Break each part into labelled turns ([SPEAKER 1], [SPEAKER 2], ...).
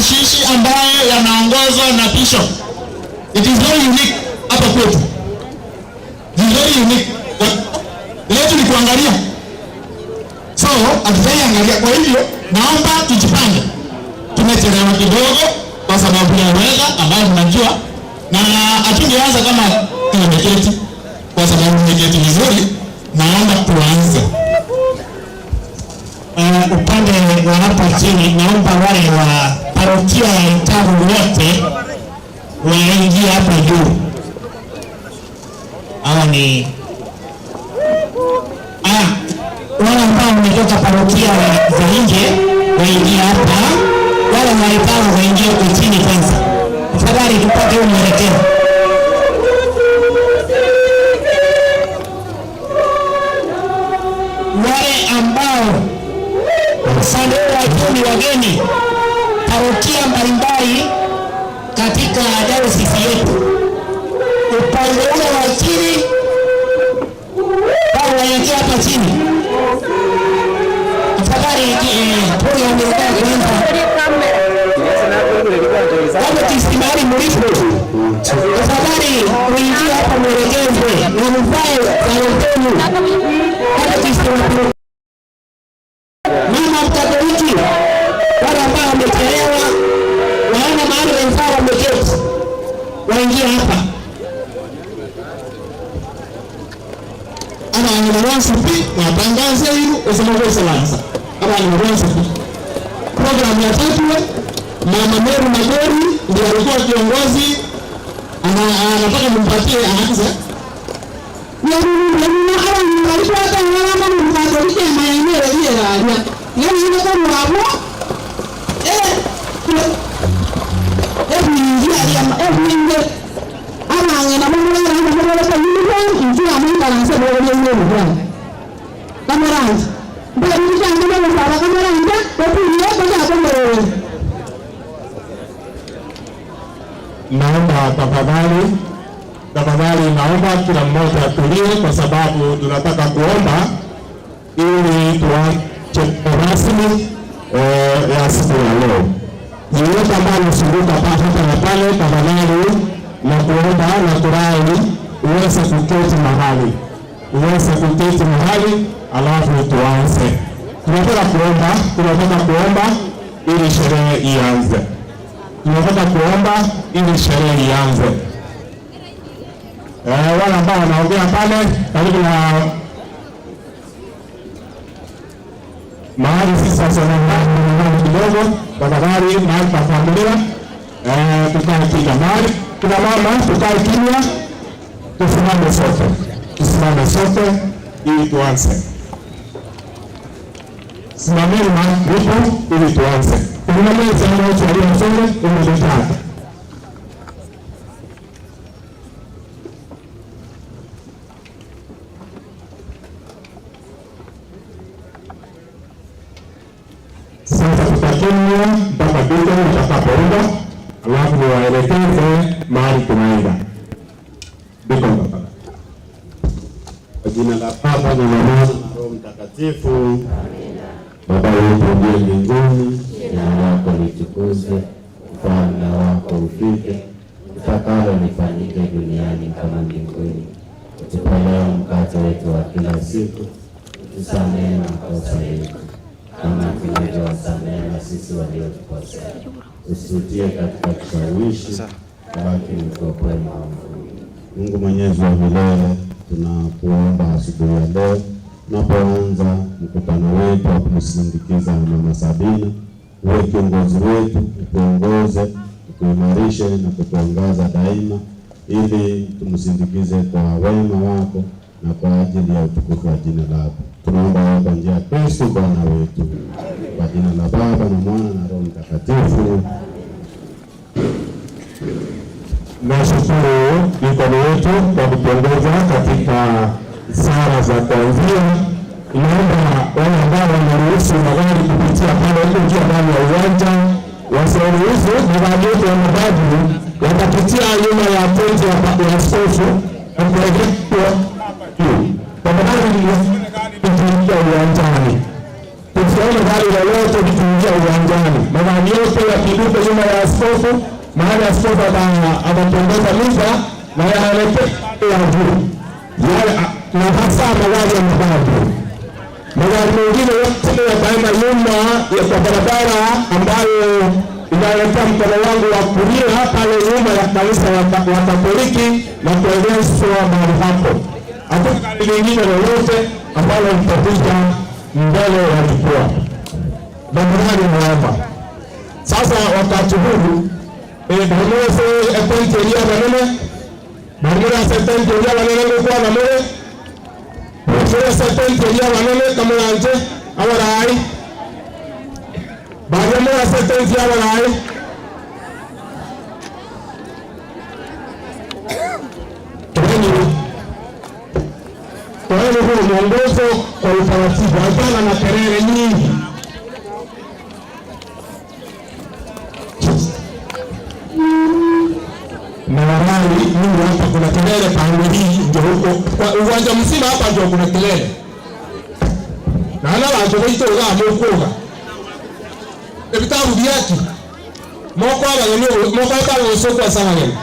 [SPEAKER 1] Mashishi ambayo yanaongozwa na bishop. It is very unique hapa kwetu. It is very unique. Letu ni kuangalia. So, hatujaiangalia. Kwa hivyo, naomba tujipange. Tumechelewa kidogo kwa sababu ya weather ambayo mnajua, na hatungeanza kama tumeketi, kwa sababu tumeketi vizuri. Naomba tuanze.
[SPEAKER 2] Upande wa hapa chini, naomba wale wa parokia ya Itaru wote waingie hapa juu. Hawa ni wale ambao wametoka parokia za nje waingie hapa, wale wa Itaru waingie huko chini kwanza. Tafadhali tupate huo mwelekeo. Wale ambao upande wa juu ni wageni, parokia mbalimbali katika dayosisi yetu, upande ule wa chini wao waingie hapa chini. Tafadhali program inataka kuanza. Kama mahali mlipo, tafadhali muingie hapa mwelekezwe na mvae sare zenu. Kama mama Mkatoliki, wale ambao wamechelewa, waona mahali wenzao wameketi, waingie hapa.
[SPEAKER 1] Abantu bonsi mwatangaze iru osoma kweselanza abantu bonsi. Program ya tatu, Mama Mary Magori ndiye alikuwa kiongozi, anataka mumpatie aanze. Naomba tafadhali, tafadhali, naomba kila mmoja atulie, kwa sababu tunataka kuomba ili tuache rasmi ya siku ya leo. Yeyote ambaye anasumbuka hapa na pale, tafadhali na kuomba na kurai uweze kuketi mahali, uweze kuketi mahali, alafu tuanze. Tunataka kuomba, tunataka kuomba ili sherehe ianze. Tunataka kuomba ili sherehe ianze. Wale ambao wanaongea pale karibu na mahali sisi sasa kidogo, tafadhali mahali pa familia, tukae kimya. Mahali kuna mama, tukae kimya, tusimame sote, tusimame sote ili tuanze. Simameni mahali mlipo ili tuanze. Kuna meza ambayo aliyosonga umejitaka. Sasa tutakimya mpaka duka utakapoenda, alafu niwaelekeze mahali tunaenda. Duka mtafadhali.
[SPEAKER 3] Kwa jina la Baba na la Mwana na Roho Mtakatifu. Baba yetu uliye mbinguni,
[SPEAKER 4] jina lako litukuzwe, ufalme wako ufike, utakalo lifanyike duniani kama mbinguni. Utupe leo mkate wetu wa kila siku, utusamehe makosa yetu kama tunavyowasamehe na sisi waliotukosea, usitutie katika kishawishi, lakini utuokoe maovuni.
[SPEAKER 3] Mungu Mwenyezi wa milele, tunakuomba asubuhi ya leo tunapoanza mkutano wetu wa kumsindikiza Mama Sabina, uwe kiongozi wetu, utuongoze, utuimarishe na kutuangaza daima, ili tumsindikize kwa wema wako na kwa ajili ya utukufu wa jina lako. Tunaomba wewe kwa njia ya Kristo Bwana wetu. Kwa jina la Baba na Mwana na Roho Mtakatifu.
[SPEAKER 1] Nashukuru mikono yetu kwa kutuongoza katika sala za kuanzia. Naomba wale ambao wanaruhusu magari kupitia pale huko njia ndani ya uwanja wasiruhusu magari yetu ya mababu, watapitia nyuma ya tenti ya askofu na kuelekea juu. Tafadhali tukiingia uwanjani, tusione gari lolote likiingia uwanjani. Magari yote yakiduka nyuma nyuma ya askofu, mahali askofu atatuongoza misa na yanaelekea ya juu. Yale na hasa magari ya mapadri. Magari mengine yote yataenda nyuma ya kwa barabara ambayo inaelekea mkono wangu wa kulia pale nyuma ya kanisa ya Katoliki na kuegeshwa mahali hapo. Hakuna gari lingine lolote ambalo litapita mbele ya jukwaa. Tafadhali naomba. Sasa wakati huu barumese epenteria manene barumese epenteria manene ngukwa na mure barumese epenteria manene kamuranje abarai barumese epenteria abarai. Toeni huu mwongozo kwa utaratibu, hapana na kelele nyingi. Na warai Mungu, hapa kuna kelele pande hii, ndio huko kwa uwanja mzima hapa ndio kuna kelele. Na ana watu baitoga mukuga. Ebitabu byaki. Moko abageni moko abageni soko sana ngene.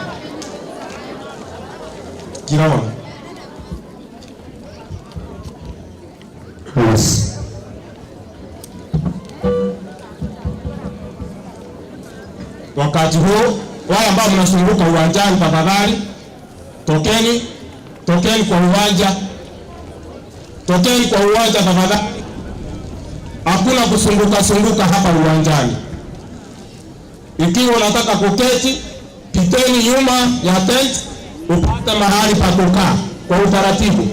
[SPEAKER 1] Kirawa. Yes. Wakati huo wale ambao mnazunguka uwanjani, tafadhali tokeni, tokeni kwa uwanja. Tokeni kwa uwanja tafadhali. Hakuna kusunguka sunguka hapa uwanjani. Ikiwa unataka kuketi, piteni nyuma ya tent upate mahali pa kukaa kwa utaratibu.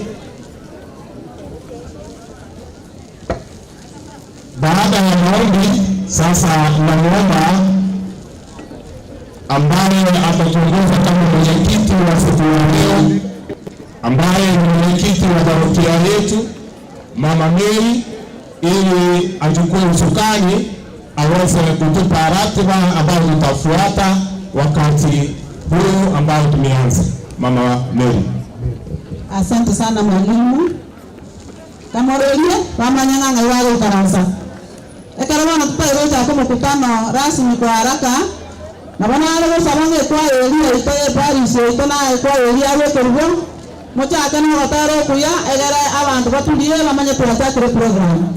[SPEAKER 1] Baada ya maombi sasa namuomba ambaye atatuongoza kama mwenyekiti wa siku ya leo, ambaye ni mwenyekiti wa parokia yetu, Mama Mary, ili achukue usukani aweze kutupa ratiba ambayo tutafuata wakati huu ambao tumeanza. Mama Mary.
[SPEAKER 5] Asante sana mwalimu. Kamorelie wamanyanga ngaiwale ukaransa. Ekarama tupa kwa mkutano rasmi kwa haraka. Na bana wale sabange kwa elia itoye Paris ito na kwa elia we korugo. Mocha akana wataro kuya egera abantu batulie bamanye kuwachakire program.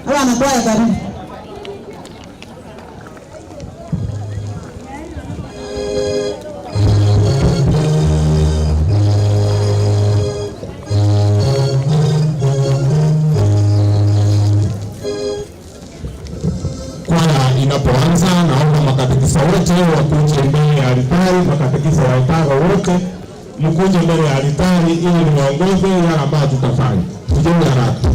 [SPEAKER 5] Abana kwa karibu.
[SPEAKER 1] Inapoanza naomba makatekisa wote wakuje mbele ya altari, makatekisa wa Itaga wote mkuje mbele ya altari ili niwaongoze yale ambayo tutafanya. Tujenge haraka.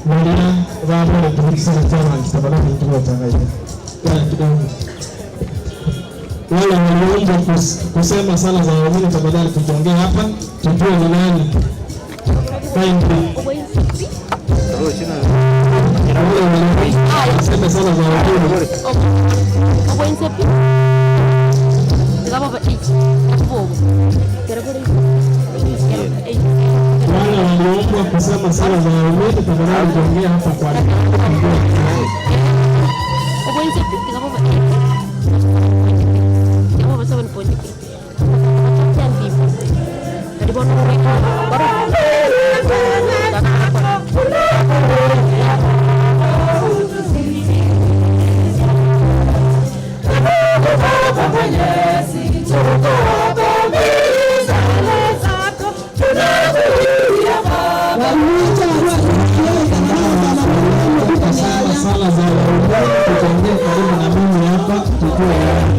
[SPEAKER 6] Maria baba tulikisana chama tafadhali ndio tangaza. Wala kidogo. Wale walioomba kusema sala za waumini tafadhali tujiongee hapa tujue ni nani. Kindly. Wale walioomba kusema sala za waumini. Wale walioomba kusema sala za waumini tafadhali tujiongee hapa kwa sala za waumini tujiongee karibu na mimi hapa tujue.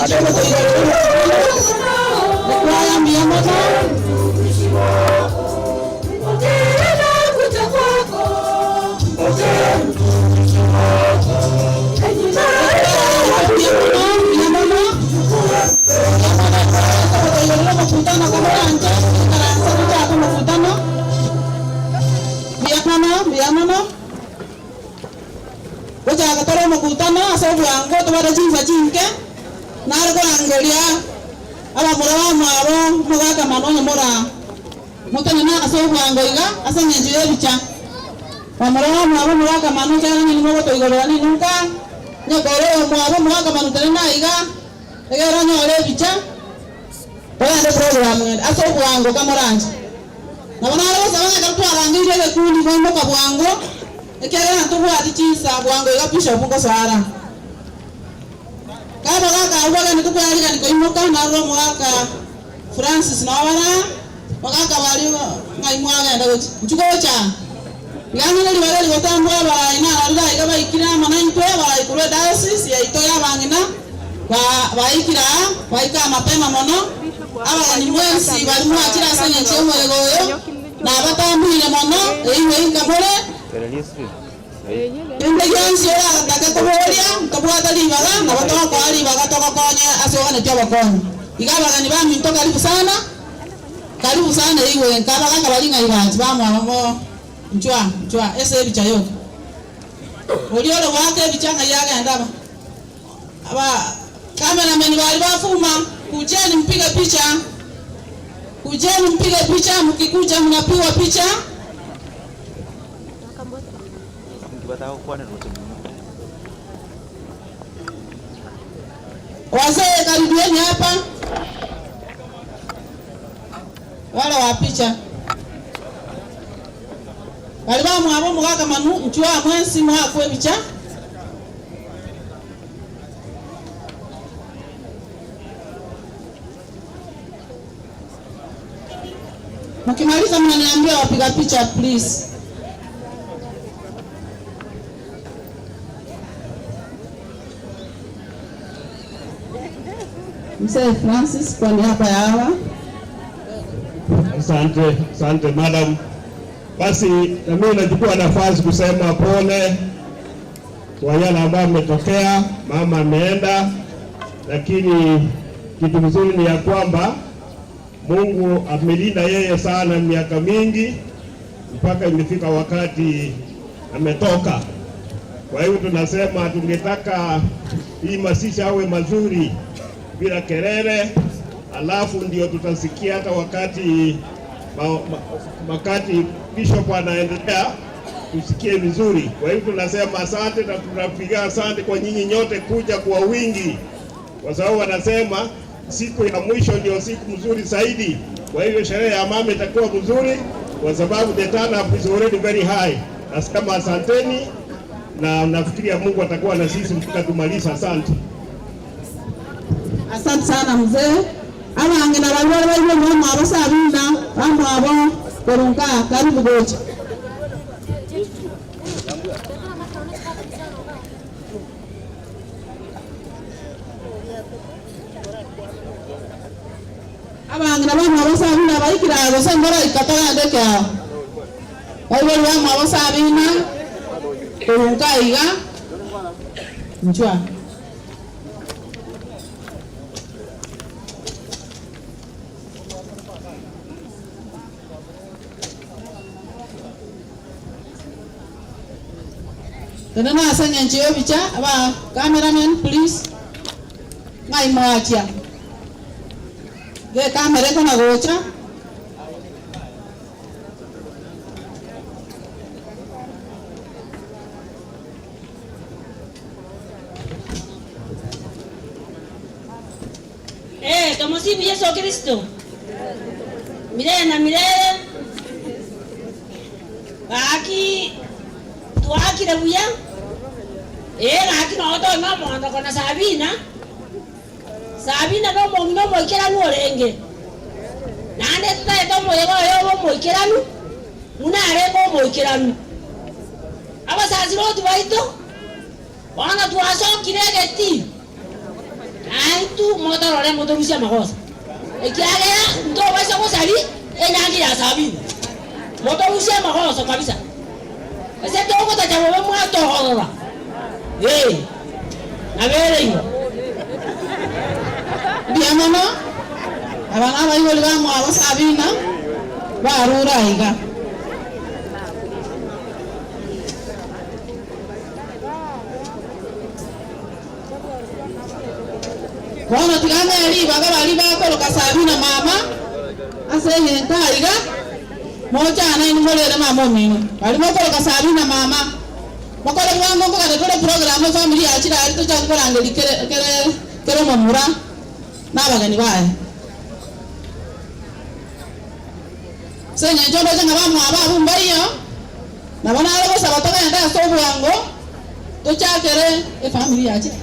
[SPEAKER 5] Kwaya mia moja. Gochaka mukutano ase obwango tobare chinsa chinke nare korangeria abamura bamwabo mogaka mano mora mutane ase obwango iga ase eng'encho ya ebicha bamura bamwabo mogaka mano chana nini mogotoigorera ninunka nyakore omwabo mogaka mano tene naiga egera nyore ebicha toyande program ase obwango kamoranja nabo nare gosaba ng'a twarangeire egekundi moimoka bwango ekera tubwati chinsa bwango iga bishop ngosara kaba gaka ubagani tukwarigani koimoka narwo mwaka Francis nawara wakaka bali ngai mwagenda gochi nchugocha yangene libale ligotambwa baraina arira iga baikira manaintwe baraikurwe diocese yaito yabangina baikira baika mapema mono abagani mwensi bali mwachira senya chemwegoyo na batambire mono eiwe inkamore Indegyensi ora ndakakuboria ntobwata libaga na batoka libaga tokokonya asogane tyabakonya igabagani baminto karibu sana iwe nkabaga kabalinga ibanzi bamwamo nchwa nchwa ese ebicha yo oliolo wake ebichanga yagenda aba aba cameraman bali bafuma kujeni mpige picha kujeni mpige picha mkikuja mnapigwa picha. Wazee karibieni hapa. Wale wa picha. Bali mwabo mugaka manu nchwa mwensi mwakwe picha. Mkimaliza mnaniambia wapiga picha please. Mzee Francis kwa niaba ya hawa.
[SPEAKER 1] Asante, asante madam. Basi na mimi nachukua nafasi kusema pole kwa yale ambayo ametokea. Mama ameenda, lakini kitu kizuri ni ya kwamba Mungu amelinda yeye sana miaka mingi mpaka imefika wakati ametoka. Kwa hiyo tunasema tungetaka hii masisha awe mazuri bila kelele, alafu ndio tutasikia hata wakati wakati bishop anaendelea tusikie vizuri. Kwa hiyo tunasema asante na tunapiga asante kwa nyinyi nyote kuja kwa wingi, kwa sababu wanasema siku ya mwisho ndio siku mzuri zaidi. Kwa hiyo sherehe ya mama itakuwa mzuri kwa sababu the turn up is already very high. Nasema asanteni na nafikiria Mungu atakuwa na sisi mpaka tumaliza. Asante.
[SPEAKER 5] Asante sana mzee. Abange na balwale baliwo mama abasabina bamwabo korunka karibu gocha. Abange na bamwe abasabina baikira gose mbora ikatara ndeke aho. Baliwo mama abasabina korunka iga njwa. Tena nasanya nchiyo picha aba cameraman please. Ngai mwachia. Ge kamera kona gocha.
[SPEAKER 7] Tumsifu Yesu Kristo. Milele na milele. Baki tuakire buya. Gaki no to no mondo kona Sabina. Sabina no mo no mo ikera nu orenge. Nande tutae to mo yego yo mo ikera nu. Munare ko mo ikera nu. Abasaziro tubaito. Wana tuasokire geti. Aitu motorore motorusia magosa. Ekiagera ntobasa gosari enyangi ya Sabina. Motorusia magosa kabisa. Ese togotacha bobe mwatohorora. Eh. Nabere igo.
[SPEAKER 5] Mbuya mono abana abaibori bamwabo Sabina barura iga. Bono tigameri baga bari bakoroka Sabina mama ase egento iga mochana inumorere mama omino bari mokoroka Sabina mama mokore bwango nkogana tore program family yachira ari tochakorangeria kere kere kere omomura n'abageni baye ase eng'encho ndoche ng'a bamwabo abwo mbaiyo nabo nare gosaba togende ase obwango tochakere efamily yachira.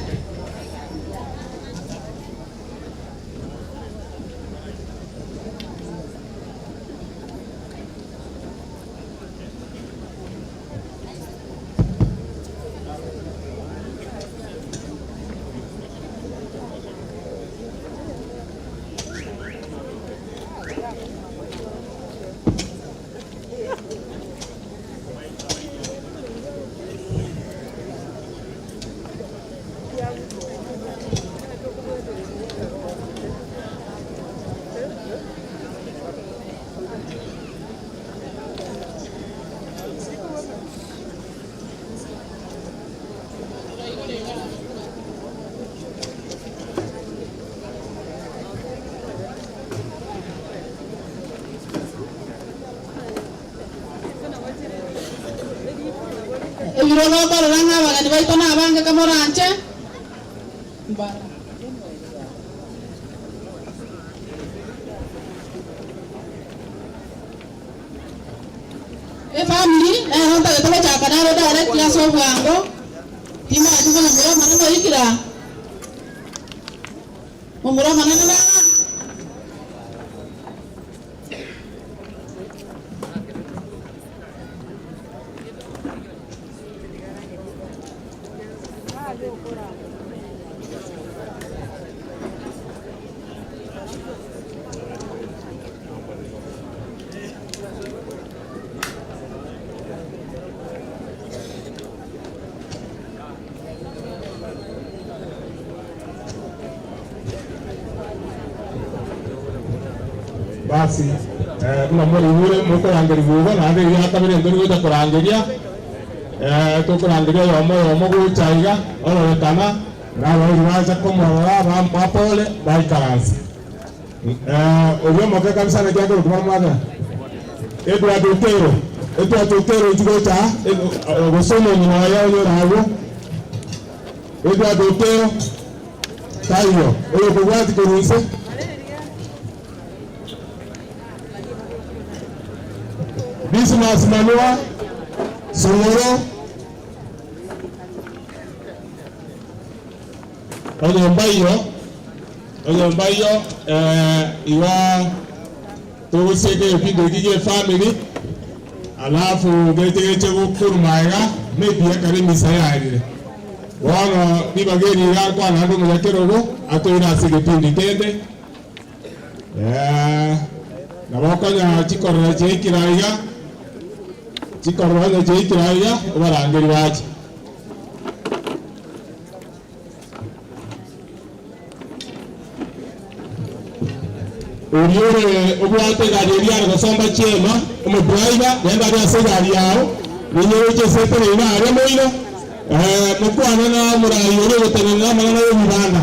[SPEAKER 5] Ebiro nokorora ng'a abageni baito na abange kamoranche efamily nero ntagete gochaka naro direct ase obwango timanyeti buna momura omonene oikira momura omonene nara.
[SPEAKER 1] Basi muna muri mukurangeria naende yakabere ndori gocha kurangeria tukurangeria yomo yomo gocha iga ororekana nabairi bacha komorora bamwapole baikaransa orio moke kabisa nakiakero kuba mwathera Edward Otero Edward Otero ichigocha gosoma omino oye onyoragwo Edward Otero taiyo oyo kobwati korwa inse. Dismas Manua Songoro Onyombayo iwa tuguseke ebindo gige family alafu getegeche gukurumaiga maybe akare misa yarire bono nibageni yakwana andu muyakerogo atwira ase gipindi kende nabokonya chikorera chiikiraiga chikorera chiikiraiga obarangeri bache. Uriure obwate gari eria gosomba chiema omodriver nenda ari ase egari yao ninyeroche setere ina aria moino mokwana na morai ore gotenena amang'ana ya ebibanda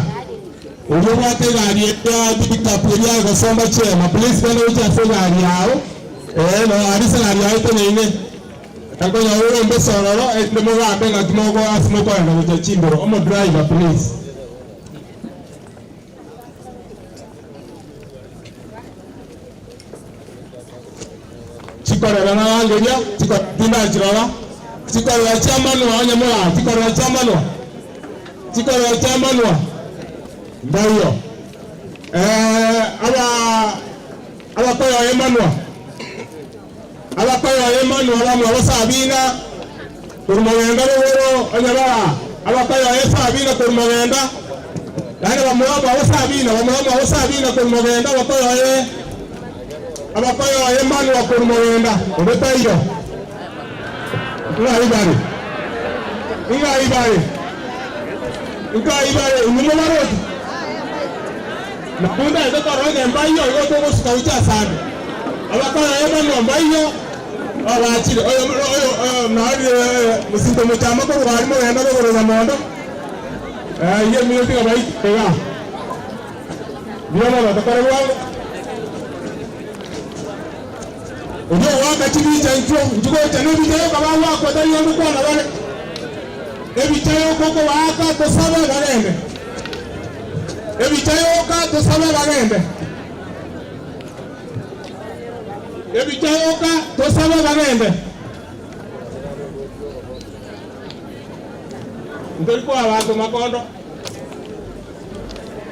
[SPEAKER 1] oria obwate egari eria pickup eria gosomba chiema please genda gocha ase egari yao no ari ase egari yao eteneine akonya ore mbesororo ende mogambe ng'aki mogo ase mokoenda gocha chimbero omodriver please. Chikorera narangeria tindachirora chikorera chiamanwa onye mora chikorera chiamanwa chikorera chiamanwa ndaiyo abakoyo emanwa abakoyo emanwa bamwe abasabina kurumagenda ruguru onye bara abakoyo esabina kurumagenda Nani bamuramba abo Sabina bamuramba abo Sabina kurumugenda abakoyoye abakoyoye mani wa kurumugenda obetayo ngai bari ngai bari ngai bari inyuma baroti nakunda ndokoroge mbayo igo togosuka ucha sana abakoyoye mani mbayo abachire oyo oyo nari musinto muchama ko bari mugenda bogoroza mondo iye miyoti bai pega biomo batokore bwango ojo waka chibicha ncho njugo chane bichayo kaba wako tali yangu kwa na wale ebichayo koko waka tosaba bagende ebichayo ka tosaba bagende ebichayo ka tosaba bagende ndoriko abantu makondo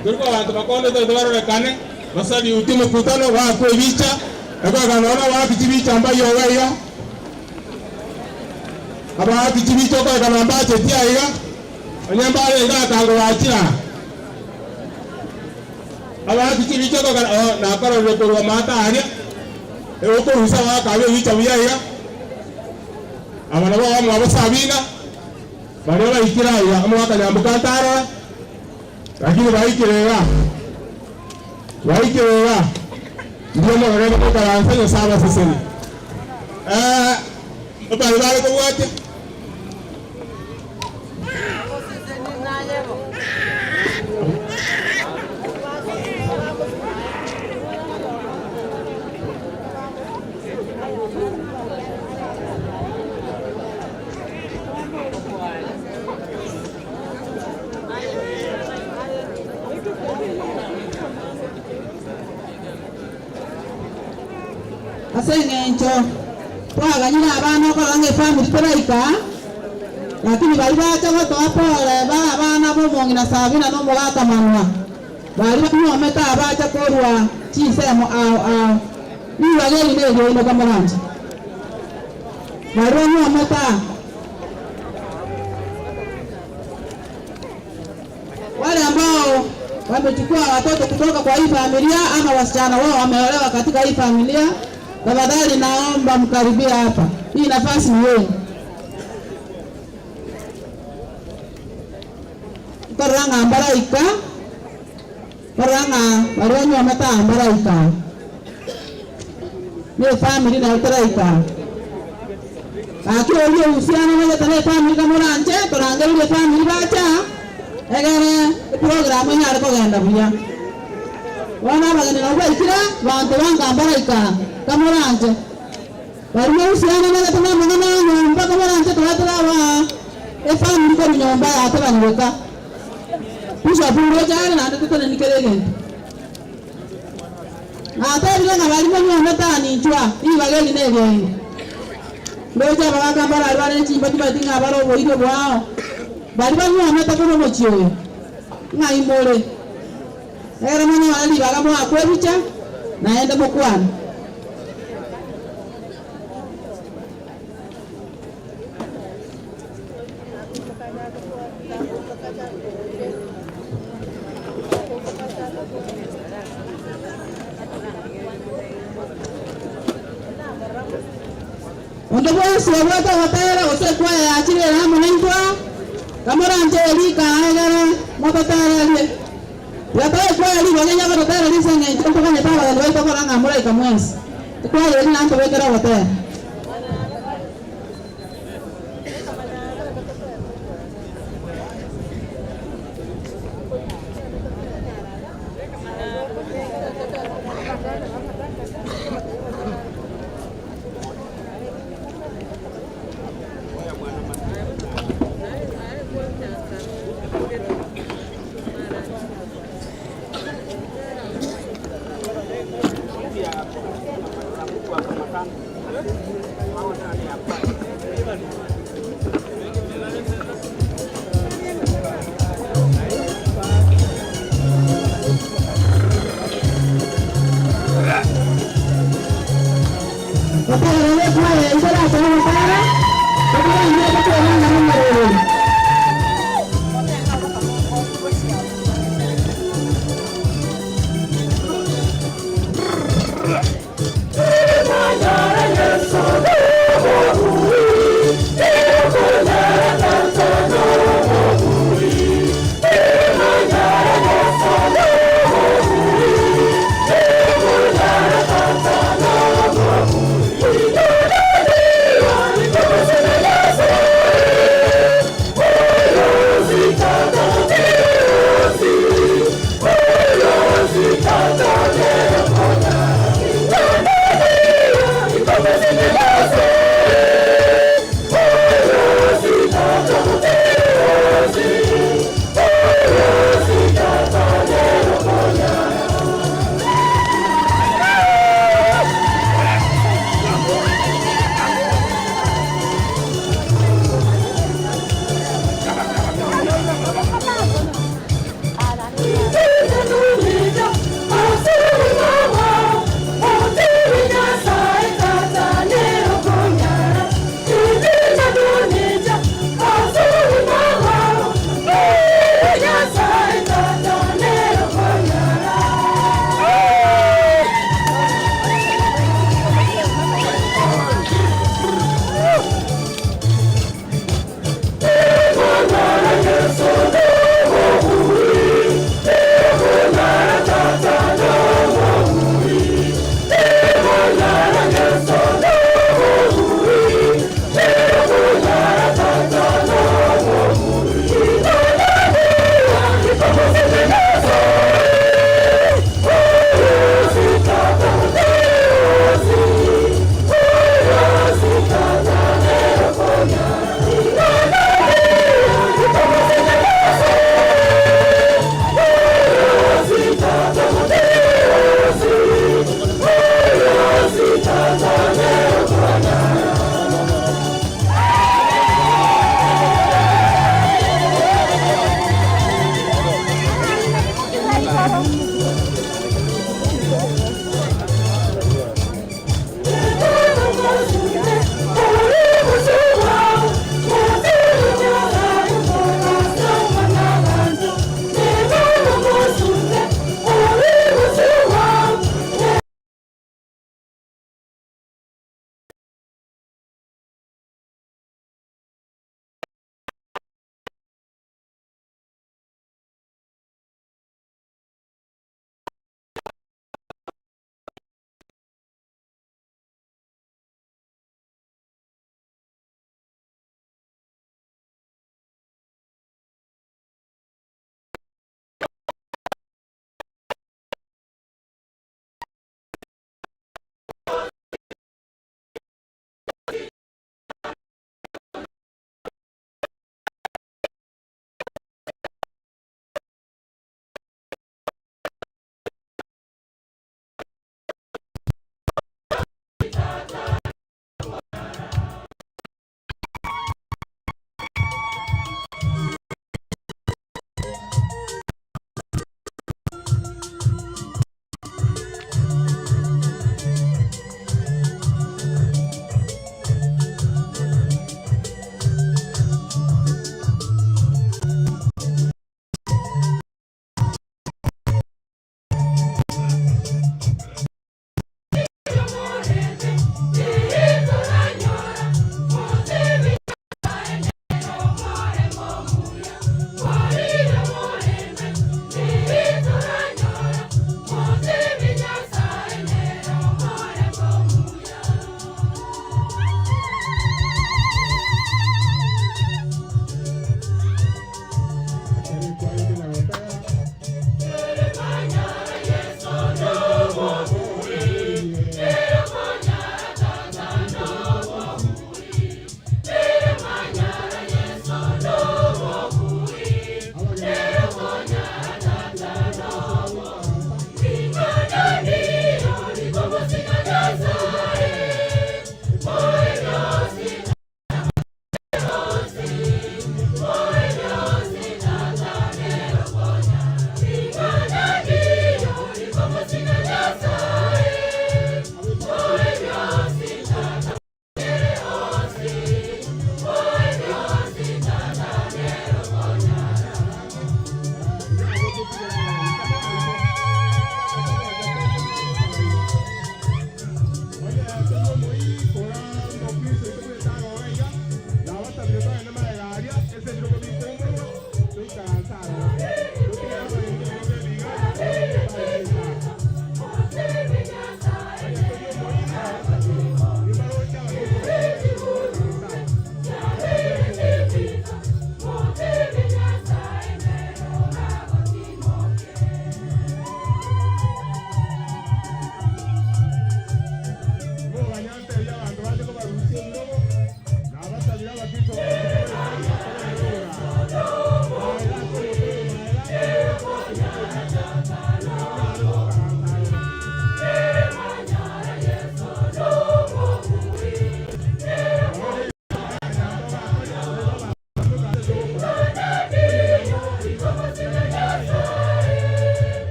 [SPEAKER 1] ndoriko abantu makondo twarorekane basali uti mkutano wako ebicha ekogana wakichibicha ambayo weya abakichibicha okogana mbache tiaiga onyambare nga kango wachira abakichibicha okogana nakorore korwa mata aria okorusa wakabe ebicha buyaiga abana bo mwabo Sabina bari baikira ya omwaka nyambuka ntara lakini baikirega baikirega ndio mugere kukaransa nyosaba siseni bari bari kubwate
[SPEAKER 5] Asengencho twaganyira abana okoranga efamily teraika lakini bali bacha gotoa pole ba abana bomong'ina Sabina nomogaka manwa bali banyomete abacha korwa chinsemo ao ao nibageri neryoino kamoranja bali banyomete wale ambao wamechukua watoto kutoka kwa hii familia ama wasichana wao wameolewa katika hii familia, tafadhali naomba mkaribia hapa. Hii nafasi ni yenu. Koranga ambaraika. Koranga barwanyu amata ambaraika. Ni family na utaraika. Akio ulio uhusiano na tane family kama ranje, koranga ulio family bacha. Egere programu nyare kogenda buya. Wana bageni na baikira bantu banga ambaraika. Kamoranje bari usiana na tena mwana nyumba kamoranje twatarawa efamily ko nyumba yatabanireka usha bungo jare na tutone nikerege na tabire na bari mo nyumba tani nchwa ibageli negenge ndoja bagamba bari bari chimba tibatinga baro boire bwao bari banywa takoro mochioyo ngaimore era mwana wali bagamo akwebicha naenda mokwana. Onde bwese wabwata watera osekwa ya achire hamu naitwa kamoranje elika aegara mototera lie yatae kwa eli bagenya batotera lisenge ntokanya baba baito koranga muraika mwesi kwa eli nanto wekera watera.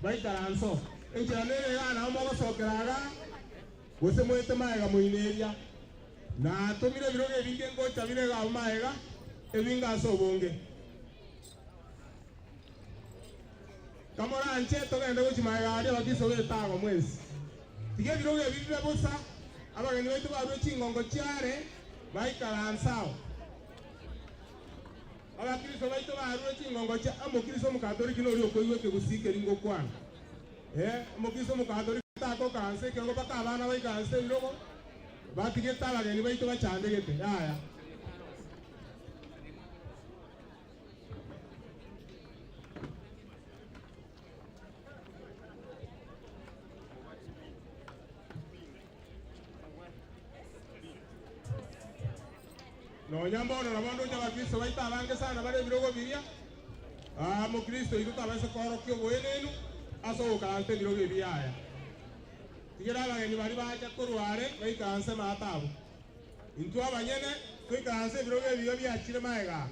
[SPEAKER 1] Baikaranso. Enchera nere gana mogosokeraga gose mwete maega moineria. Na tumire birogo ebinge ngocha bire ga maega ebinga ase obonge. Kamora anche togende gochi maega aria bakiso betago mwesi. Tige birogo ebi bibe bosa abageni baitu barwe chingongo chiare baikaransao. Abakristo baitu barwe chingongo chia omokristo omokatoliki nori okoigwa ekegusii ringo kwana. Omokristo omokatoliki tako karanse ekerogo mpaka abana baikaranse ebirogo batigete abageni baitu bachandegete yaya. Nonya mbono na bondo abakristo baita abange sana bare ebirogo biria. Mokristo igo tabase korokia oboenenu ase ogokaransa ebirogo ebi yaya. Tigera abageni bari bacha korware baikaranse maatabo. Intwe abanyene toikaranse ebirogo ebiyo biachire maega.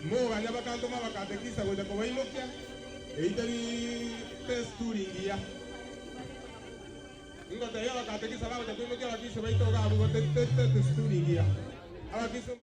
[SPEAKER 1] Muganya bakantoma bakatekisa gocha kobaimokia eitari testuri ngiya. Ingoteya bakatekisa bagocha koimokia abakristo baito gabu testuri ngiya. Abakristo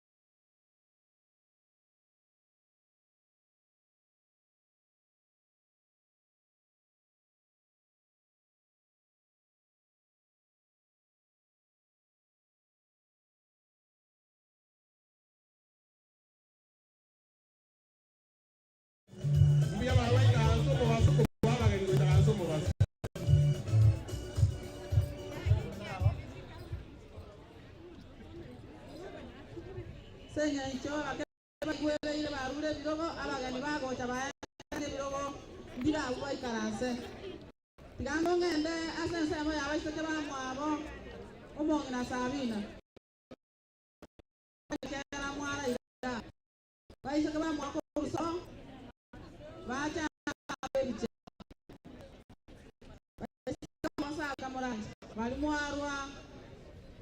[SPEAKER 5] Sabina.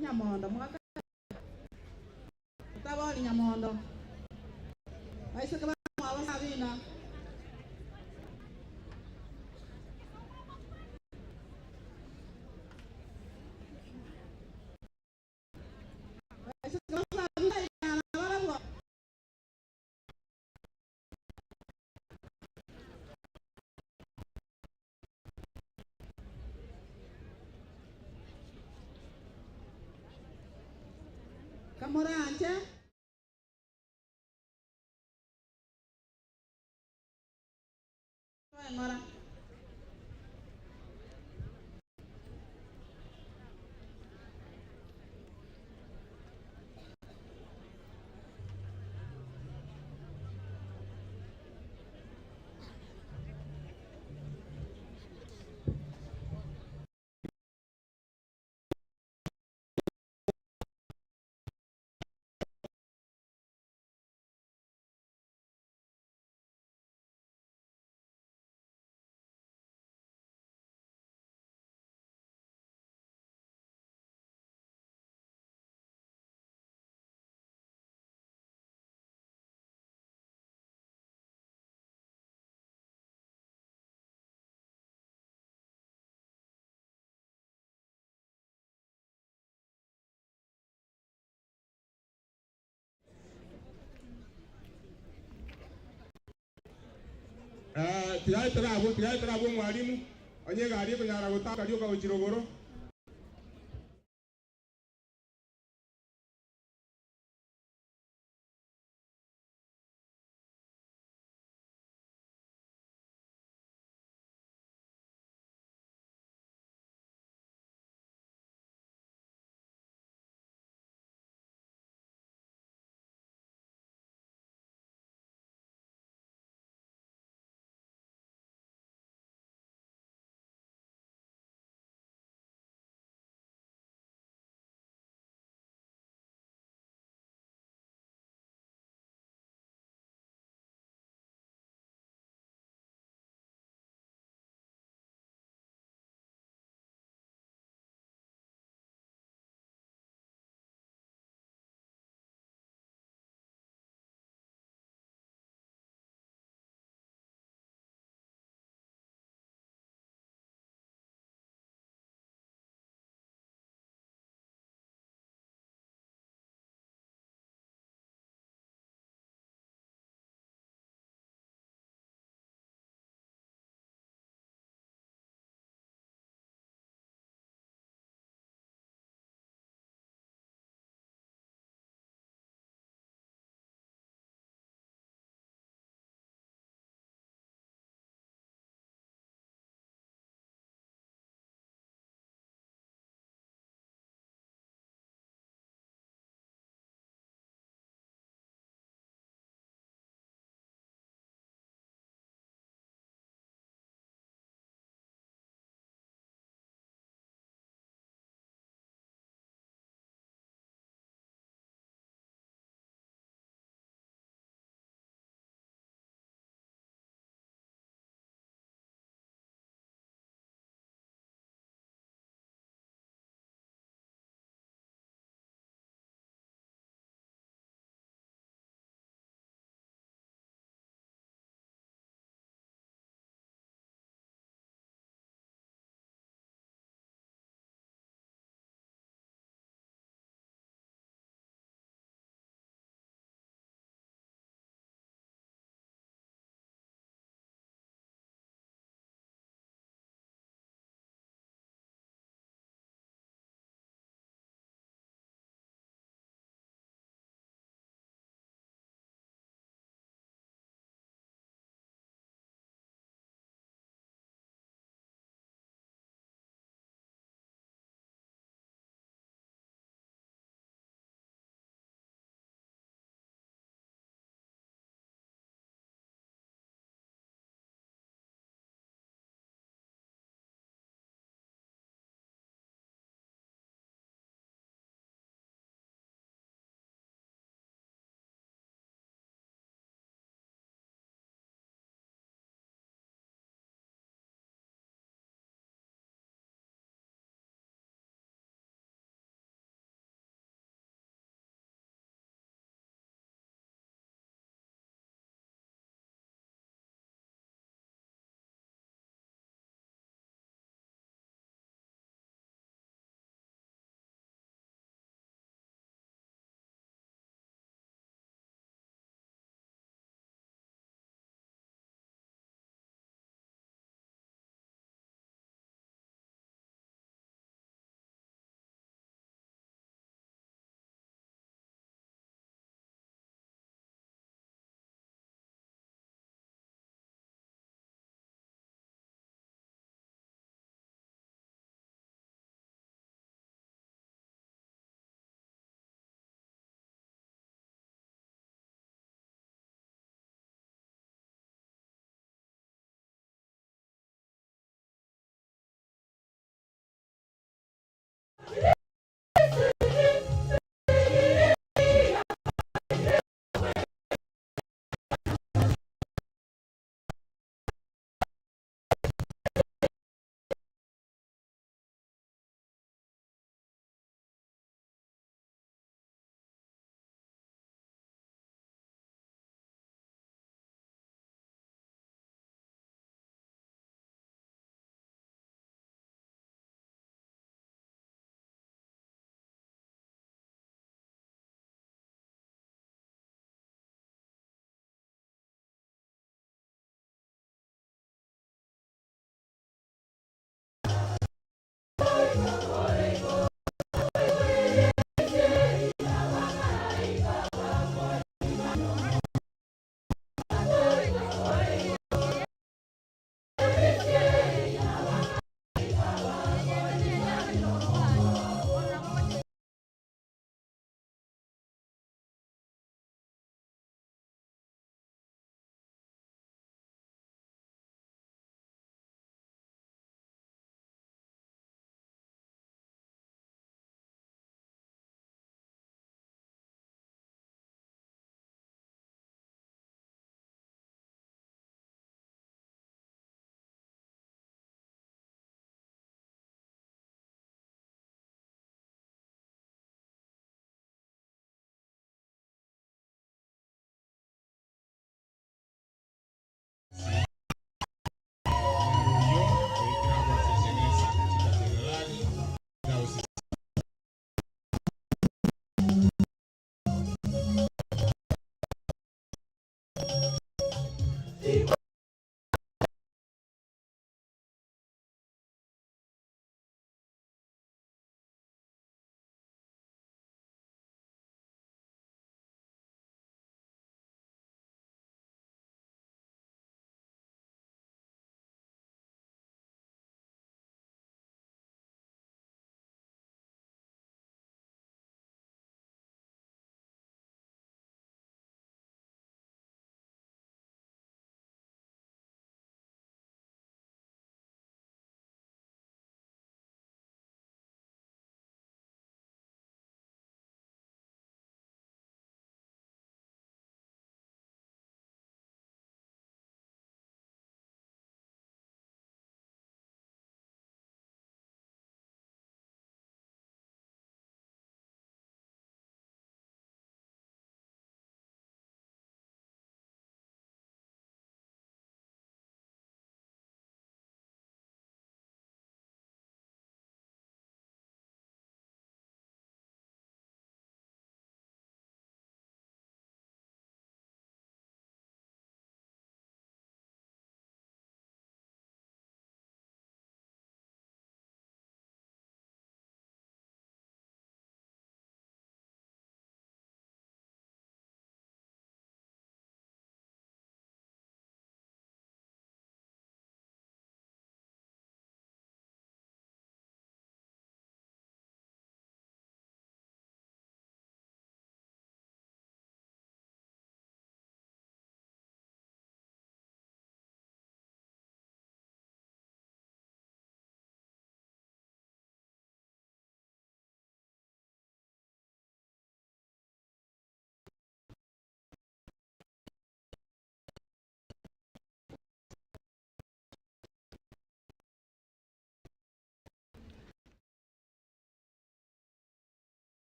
[SPEAKER 5] Nyamondo mwaka taboli Nyamondo baiseke bamwabo Sabina. Kamoranje ngora.
[SPEAKER 1] Tigai tarabu mwalimu onye gari kunyara gutaka ryoka gochirogoro.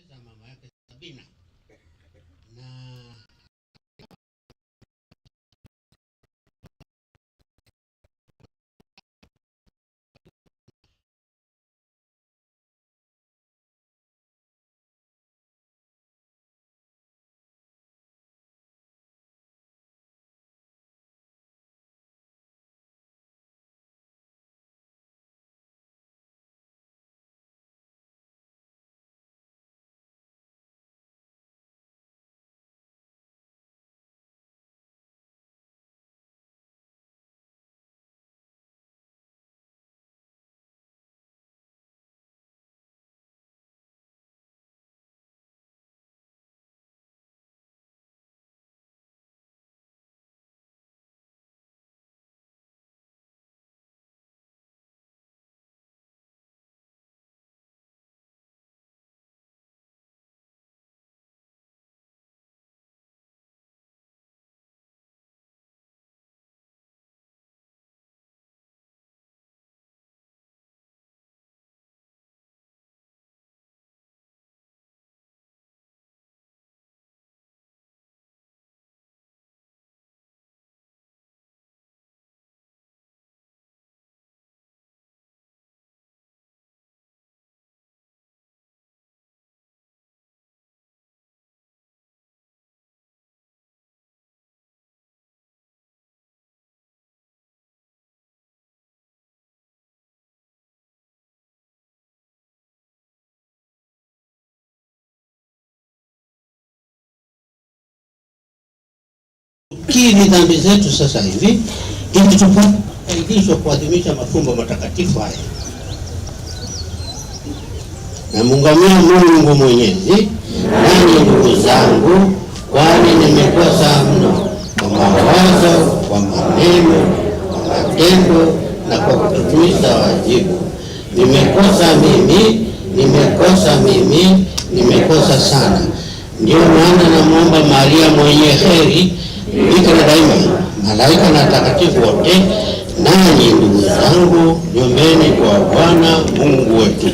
[SPEAKER 8] Za mama yake Sabina na Tukiri dhambi zetu sasa hivi ili tupate kuadhimisha mafumbo matakatifu haya. Namuungamia Mungu Mwenyezi, nanyi ndugu zangu, kwani nimekosa mno kwa mawazo, kwa maneno, kwa matendo na kwa kutotimiza wajibu. Nimekosa mimi, nimekosa mimi, nimekosa sana. Ndio maana namwomba Maria mwenye heri, bikira daima, malaika na watakatifu wote, nanyi ndugu zangu, niombeni kwa Bwana Mungu wetu.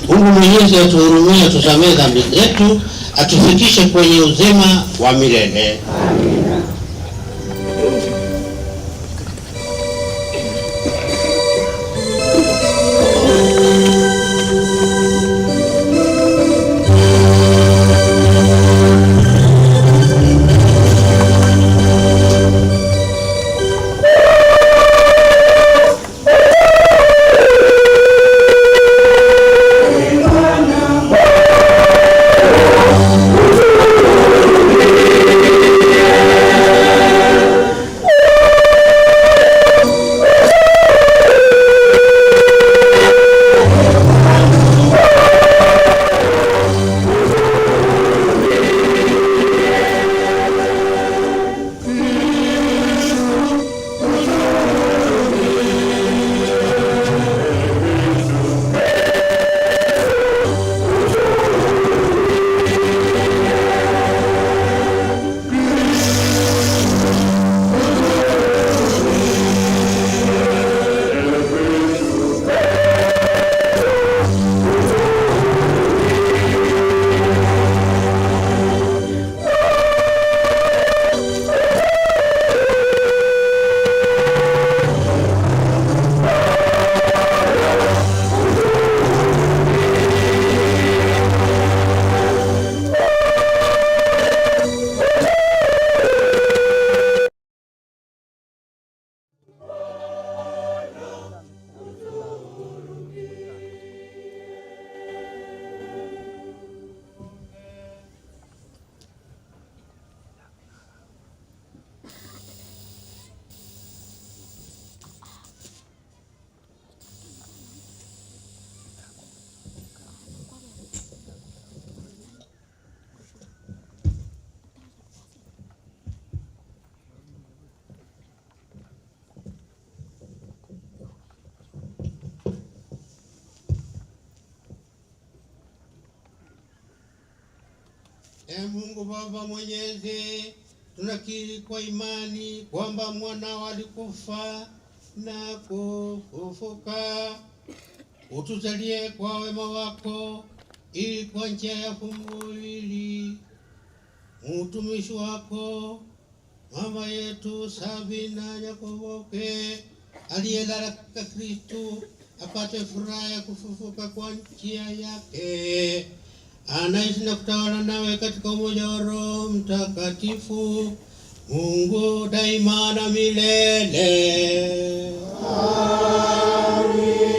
[SPEAKER 8] Mungu Mwenyezi atuhurumie, atusamehe dhambi zetu, atufikishe kwenye uzima wa milele. Amina. Mungu Baba Mwenyezi, tunakiri kwa imani kwamba mwanao alikufa na kufufuka. Utujalie kwa wema wako, ili kwa njia ya fumbo hili mtumishi wako mama yetu Sabina Nyakoboke aliyelala katika Kristo apate furaha ya kufufuka kwa njia yake. Anaishi na kutawala nawe katika umoja wa Roho Mtakatifu, Mungu daima na milele. Amen.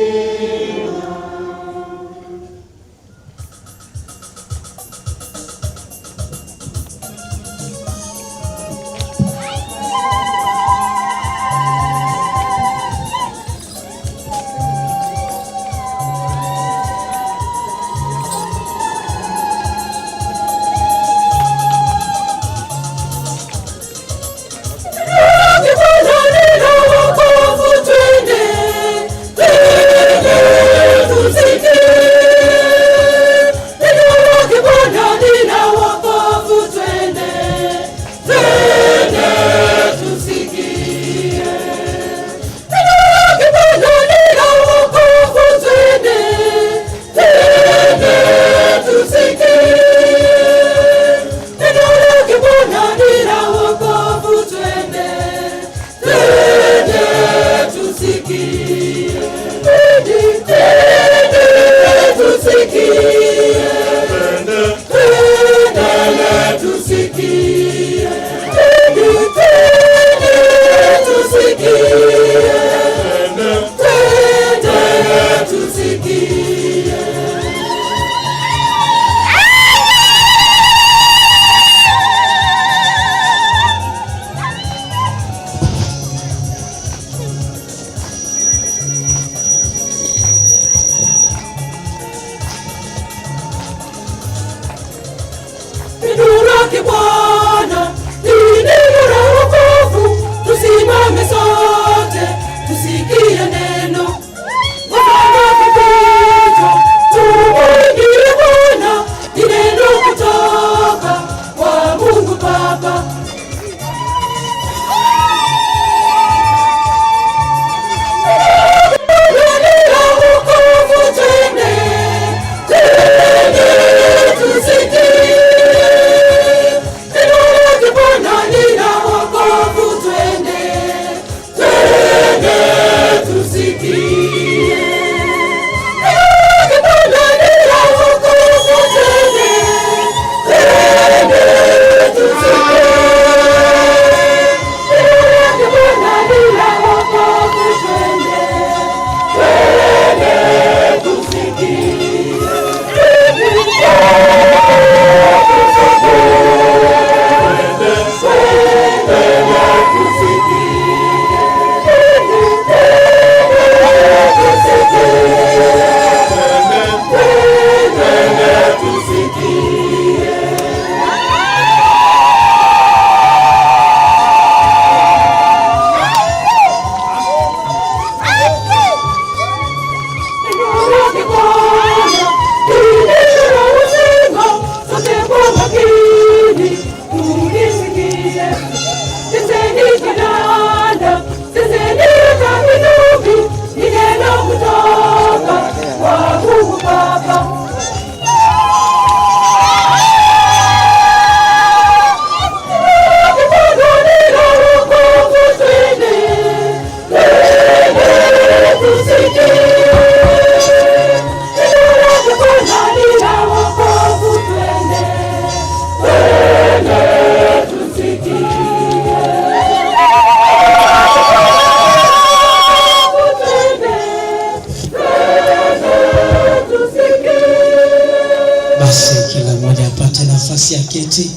[SPEAKER 9] apate nafasi ya keti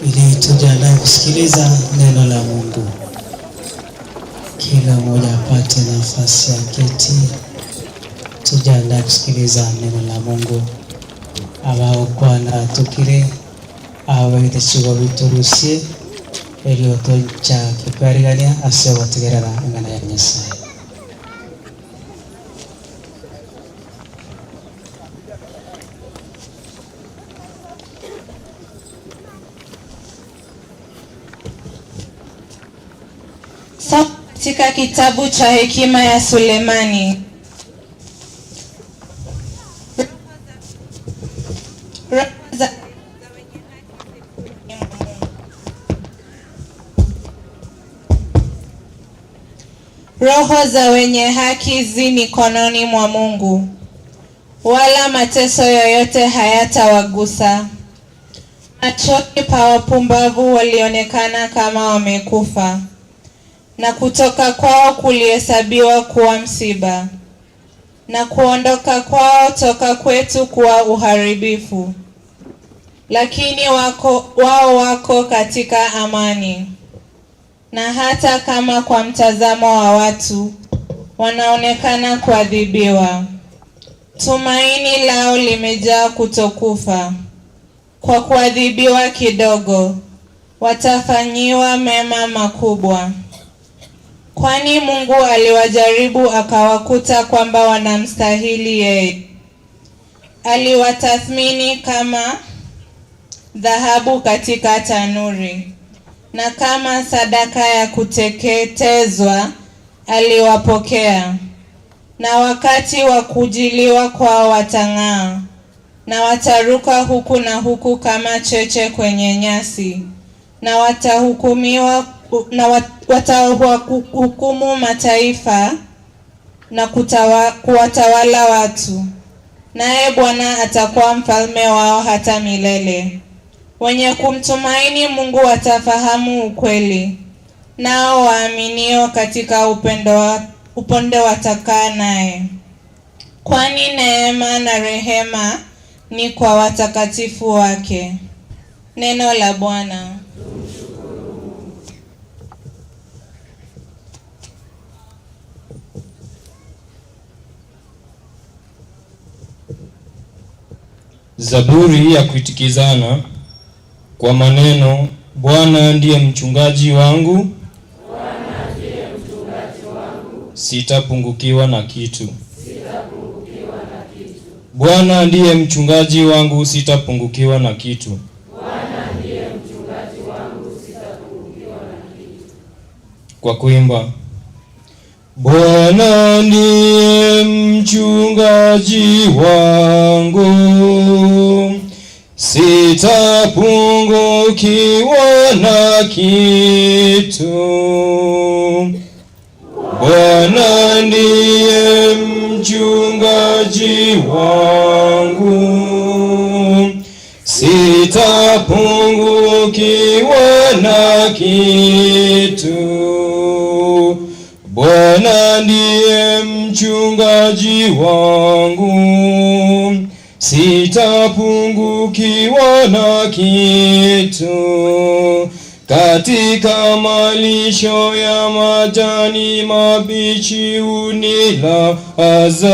[SPEAKER 9] ili tujiandae kusikiliza neno la Mungu. Kila mmoja apate nafasi ya keti, tujiandae kusikiliza neno la Mungu. Abagokwana tukire abagete biturusie eliotoncha kikwarigania ase gotegerera eng'ana ya Nyasaye.
[SPEAKER 10] Katika kitabu cha hekima ya Sulemani. Roho za wenye haki zi mikononi mwa Mungu, wala mateso yoyote hayatawagusa. Machoni pa wapumbavu walionekana kama wamekufa, na kutoka kwao kulihesabiwa kuwa msiba, na kuondoka kwao toka kwetu kuwa uharibifu. Lakini wao wako katika amani, na hata kama kwa mtazamo wa watu wanaonekana kuadhibiwa, tumaini lao limejaa kutokufa. Kwa kuadhibiwa kidogo watafanyiwa mema makubwa. Kwani Mungu aliwajaribu akawakuta kwamba wanamstahili yeye. Aliwatathmini kama dhahabu katika tanuri, na kama sadaka ya kuteketezwa aliwapokea. Na wakati wa kujiliwa kwao watang'aa, na wataruka huku na huku kama cheche kwenye nyasi, na watahukumiwa na watahukumu mataifa na kuwatawala watu. Naye Bwana atakuwa mfalme wao hata milele. Wenye kumtumaini Mungu watafahamu ukweli, nao waaminio katika upendo watakaa naye. Kwani neema na rehema ni kwa watakatifu wake. Neno la Bwana.
[SPEAKER 11] Zaburi ya kuitikizana kwa maneno: Bwana ndiye mchungaji wangu, sitapungukiwa na kitu. Bwana ndiye mchungaji wangu, sitapungukiwa na kitu. Kwa kuimba: Bwana ndiye mchungaji wangu, sitapungukiwa na kitu. Bwana ndiye mchungaji wangu, sitapungukiwa na kitu. Bwana ndiye mchungaji wangu, sitapungukiwa na kitu. Katika malisho ya majani mabichi unilaza,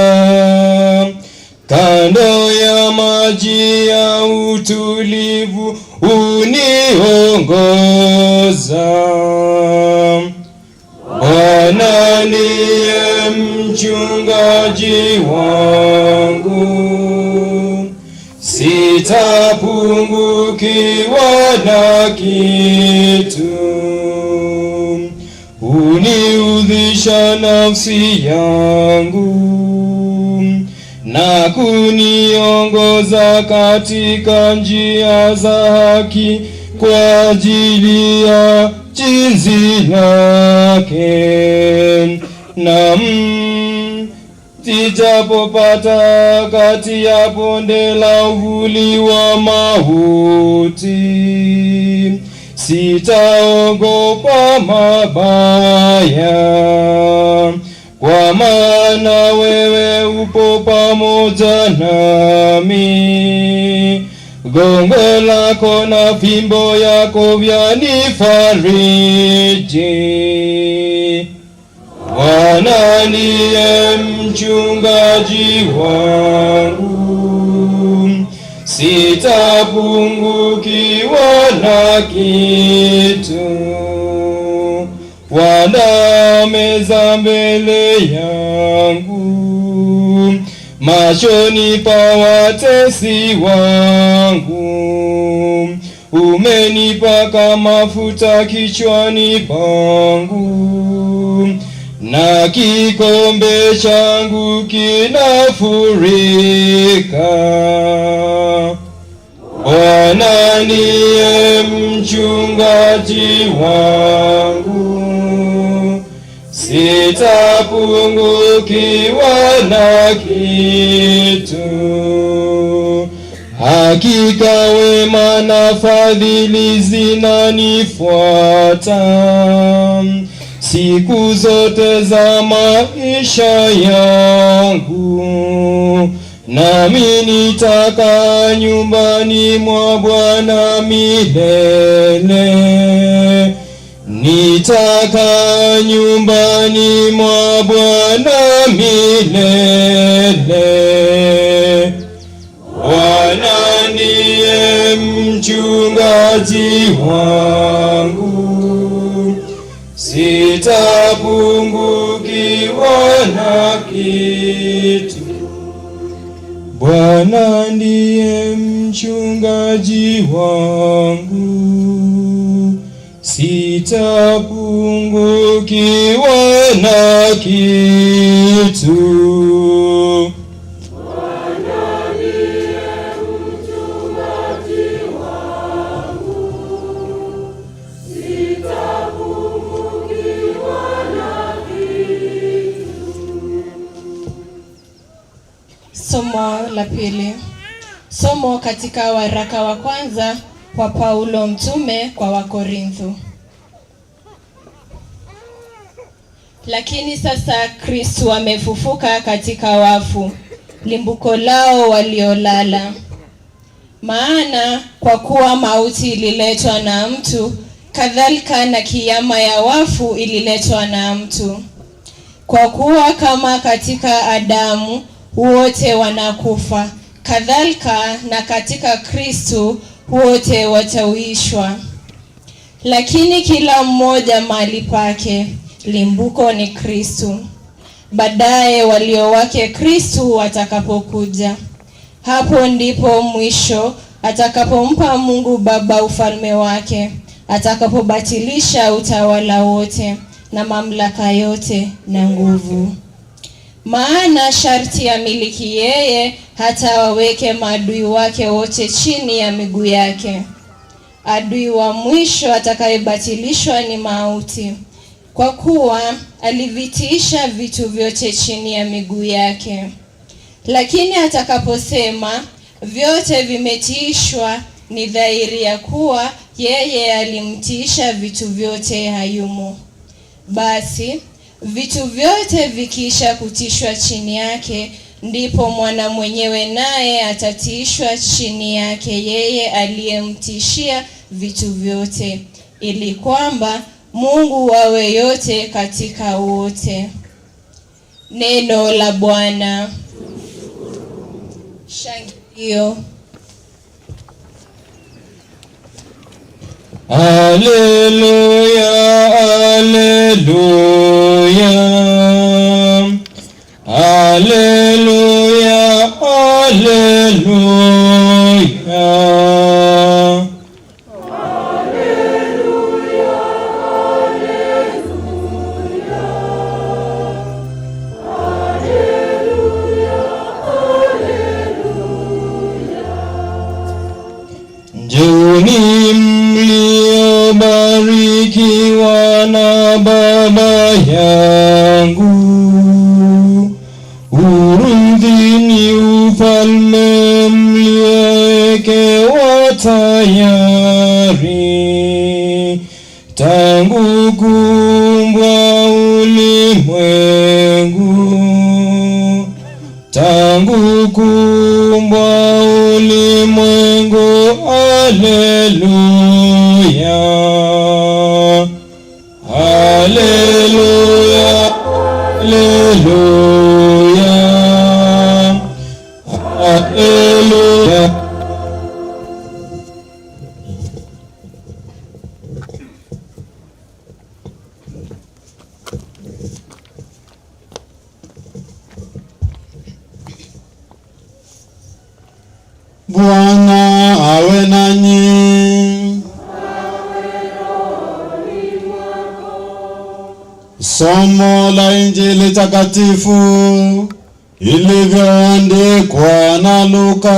[SPEAKER 11] kando ya maji ya utulivu uniongoza. Bwana ndiye mchungaji wangu, sitapungukiwa na kitu. Uniudhisha nafsi yangu na kuniongoza katika njia za haki kwa ajili ya jinsi lake. Na sijapopata kati ya bonde la uvuli wa mauti, sitaogopa mabaya, kwa maana wewe upo pamoja nami. Gongo lako na fimbo yako vyanifariji. Bwana ndiye mchungaji wangu, sitapungukiwa na kitu. Waandaa meza mbele yangu machoni pa watesi wangu. Umenipaka mafuta kichwani pangu, na kikombe changu kinafurika. Bwana ndiye mchungaji wangu, sitapungukiwa na kitu. Hakika wema na fadhili zinanifuata siku zote za maisha yangu, nami nitakaa nyumbani mwa Bwana milele. Nitakaa nyumbani mwa Bwana milele. Bwana ndiye mchungaji wangu, sitapungukiwa na kitu. Bwana ndiye mchungaji wangu, sitapungukiwa na kitu.
[SPEAKER 10] Somo la pili. Somo katika waraka wa kwanza wa Paulo mtume kwa Wakorintho. Lakini sasa Kristu amefufuka katika wafu, limbuko lao waliolala. Maana kwa kuwa mauti ililetwa na mtu, kadhalika na kiyama ya wafu ililetwa na mtu. Kwa kuwa kama katika Adamu wote wanakufa, kadhalika na katika Kristu wote watauishwa. Lakini kila mmoja mahali pake, limbuko ni Kristu. Baadaye walio wake Kristu watakapokuja. Hapo ndipo mwisho atakapompa Mungu Baba ufalme wake, atakapobatilisha utawala wote na mamlaka yote na nguvu. Maana sharti amiliki yeye, hata waweke maadui wake wote chini ya miguu yake. Adui wa mwisho atakayebatilishwa ni mauti, kwa kuwa alivitiisha vitu vyote chini ya miguu yake. Lakini atakaposema vyote vimetiishwa, ni dhahiri ya kuwa yeye alimtiisha vitu vyote hayumo. Basi vitu vyote vikiisha kutishwa chini yake, ndipo mwana mwenyewe naye atatiishwa chini yake yeye aliyemtishia vitu vyote, ili kwamba Mungu awe yote katika wote. Neno la Bwana. Shangilio.
[SPEAKER 11] Alleluia, alleluia, alleluia, alleluia. Njooni mliobarikiwa na Baba yangu, urithini ufalme mliowekewa tayari tangu kuumbwa ulimwengu, tangu kuumbwa ulimwengu. Haleluya, haleluya, haleluya, haleluya.
[SPEAKER 3] Bwana awe nanyi. Somo la Injili takatifu ilivyoandikwa na Luka.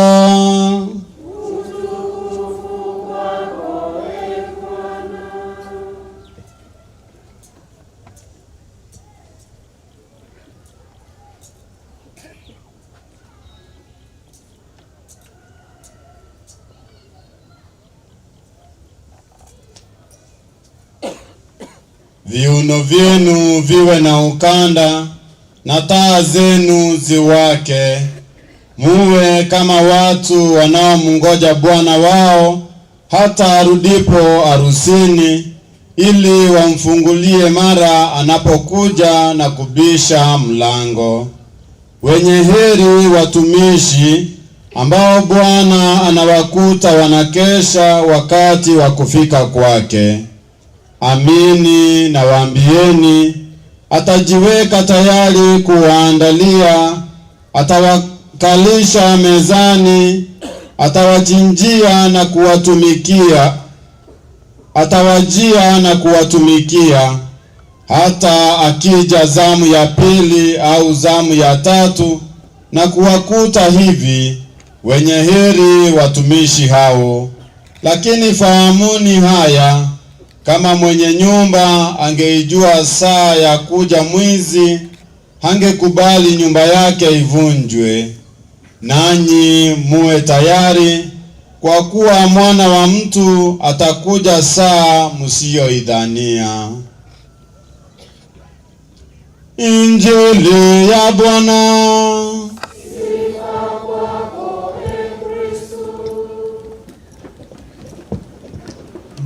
[SPEAKER 3] Viuno vyenu viwe na ukanda na taa zenu ziwake. Muwe kama watu wanaomngoja bwana wao hata arudipo harusini, ili wamfungulie mara anapokuja na kubisha mlango. Wenye heri watumishi ambao Bwana anawakuta wanakesha wakati wa kufika kwake. Amini nawaambieni, atajiweka tayari kuwaandalia, atawakalisha mezani, atawachinjia na kuwatumikia, atawajia na kuwatumikia. Hata akija zamu ya pili au zamu ya tatu na kuwakuta hivi, wenye heri watumishi hao. Lakini fahamuni haya, kama mwenye nyumba angeijua saa ya kuja mwizi, hangekubali nyumba yake ivunjwe. Nanyi muwe tayari, kwa kuwa Mwana wa Mtu atakuja saa msiyoidhania. Injili ya Bwana.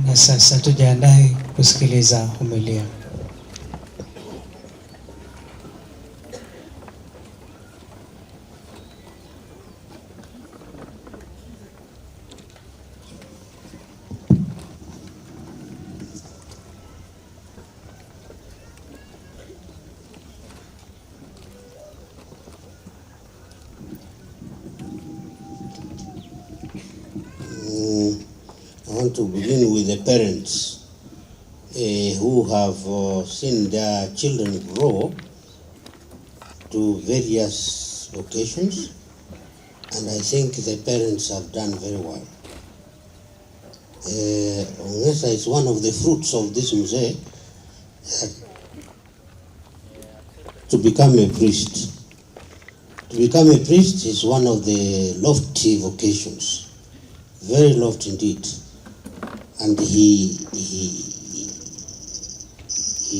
[SPEAKER 9] Na sasa tujiandae kusikiliza homilia.
[SPEAKER 8] I want to begin with the parents who have seen their children grow to various occasions, and I think the parents have done very well. Ongesa is one of the fruits of this mzee to become a priest. To become a priest is one of the lofty vocations, very lofty indeed. And he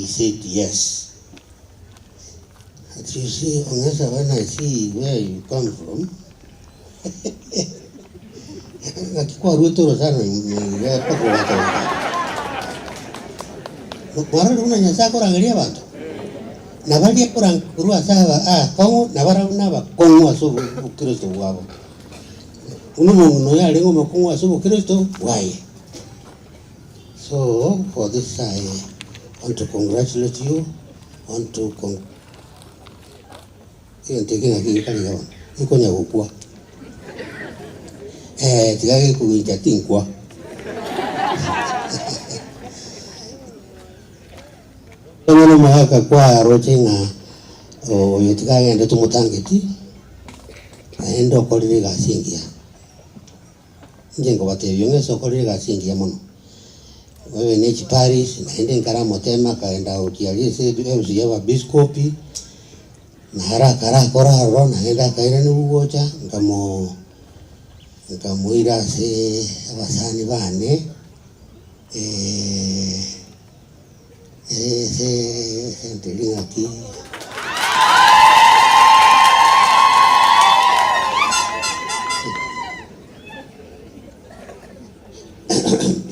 [SPEAKER 8] said yes. But you see, Ongesa, when I see where you come from, akikuwa Ruto sana ni pako watu. Mara una nyasa korangeria bantu. Na bali korang kurua saba kongo na bara na ba kongo aso Kristo wabo. Uno no ya lengo mo kongo aso Kristo why. So for this I want to congratulate you, want to con iyo ntekenga kikali yao. Ikonya gukua. Tigage kuginja tinkwa. Ono mahaka kwa rochenga oyo tigagende tumutangeti. Aende okorire gasingia. Nje ngobatebyo ngeso okorire gasingia mono. Wewe ni Paris naende nkaramotema kaenda ukialise eusi ya biskopi na haraka haraka kora ro naenda kaira ni bugocha nkamuira se abasani bane se sentelinga aquí.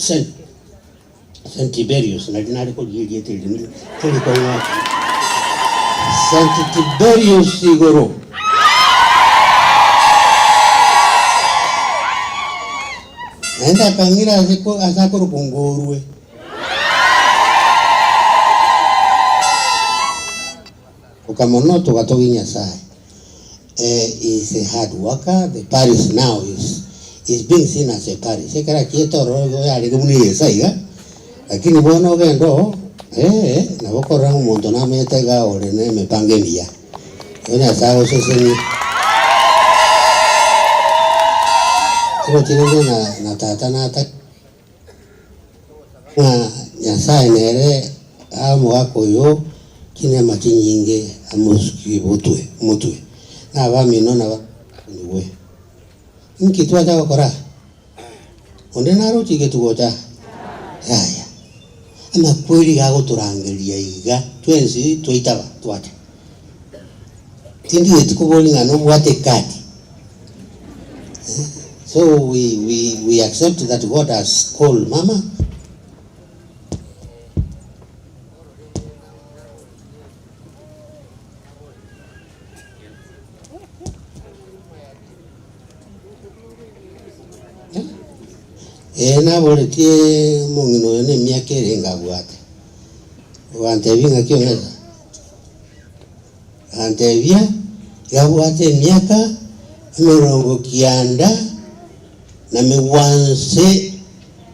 [SPEAKER 8] Saint Tiberius nari nari korigetie rimi torikong'wa Saint Tiberius igoro naende akang'ira ase akorokongorwe okamono togatogi Nyasaye. Is a hard worker. The parish now is being seen as a parish. Ekera kietoro yari kumuni yesa iga. Lakini bono ogendo nabo korora omonto namete iga ore na emipango emiya. Igo Nyasaye agoseseni. Ogochirende na tata nata ng'a Nyasaye nere amogaka oyo chinema chinyinge amosuki botwe motwe. Na abamino na niwe. Nki twacha gokora? Onde narochi getugocha? Yaya. Amakweri gagoturangeria iga twensi twaitaba twacha. Tindi etukobori ng'a nobwate kadi. So we accept that God has called mama. Naboretie omong'ina oyo na emiaka ere ngabwate. Ogantebia ng'aki ong'esa? Agantebia, yabwate emiaka emirongo kianda na migwanse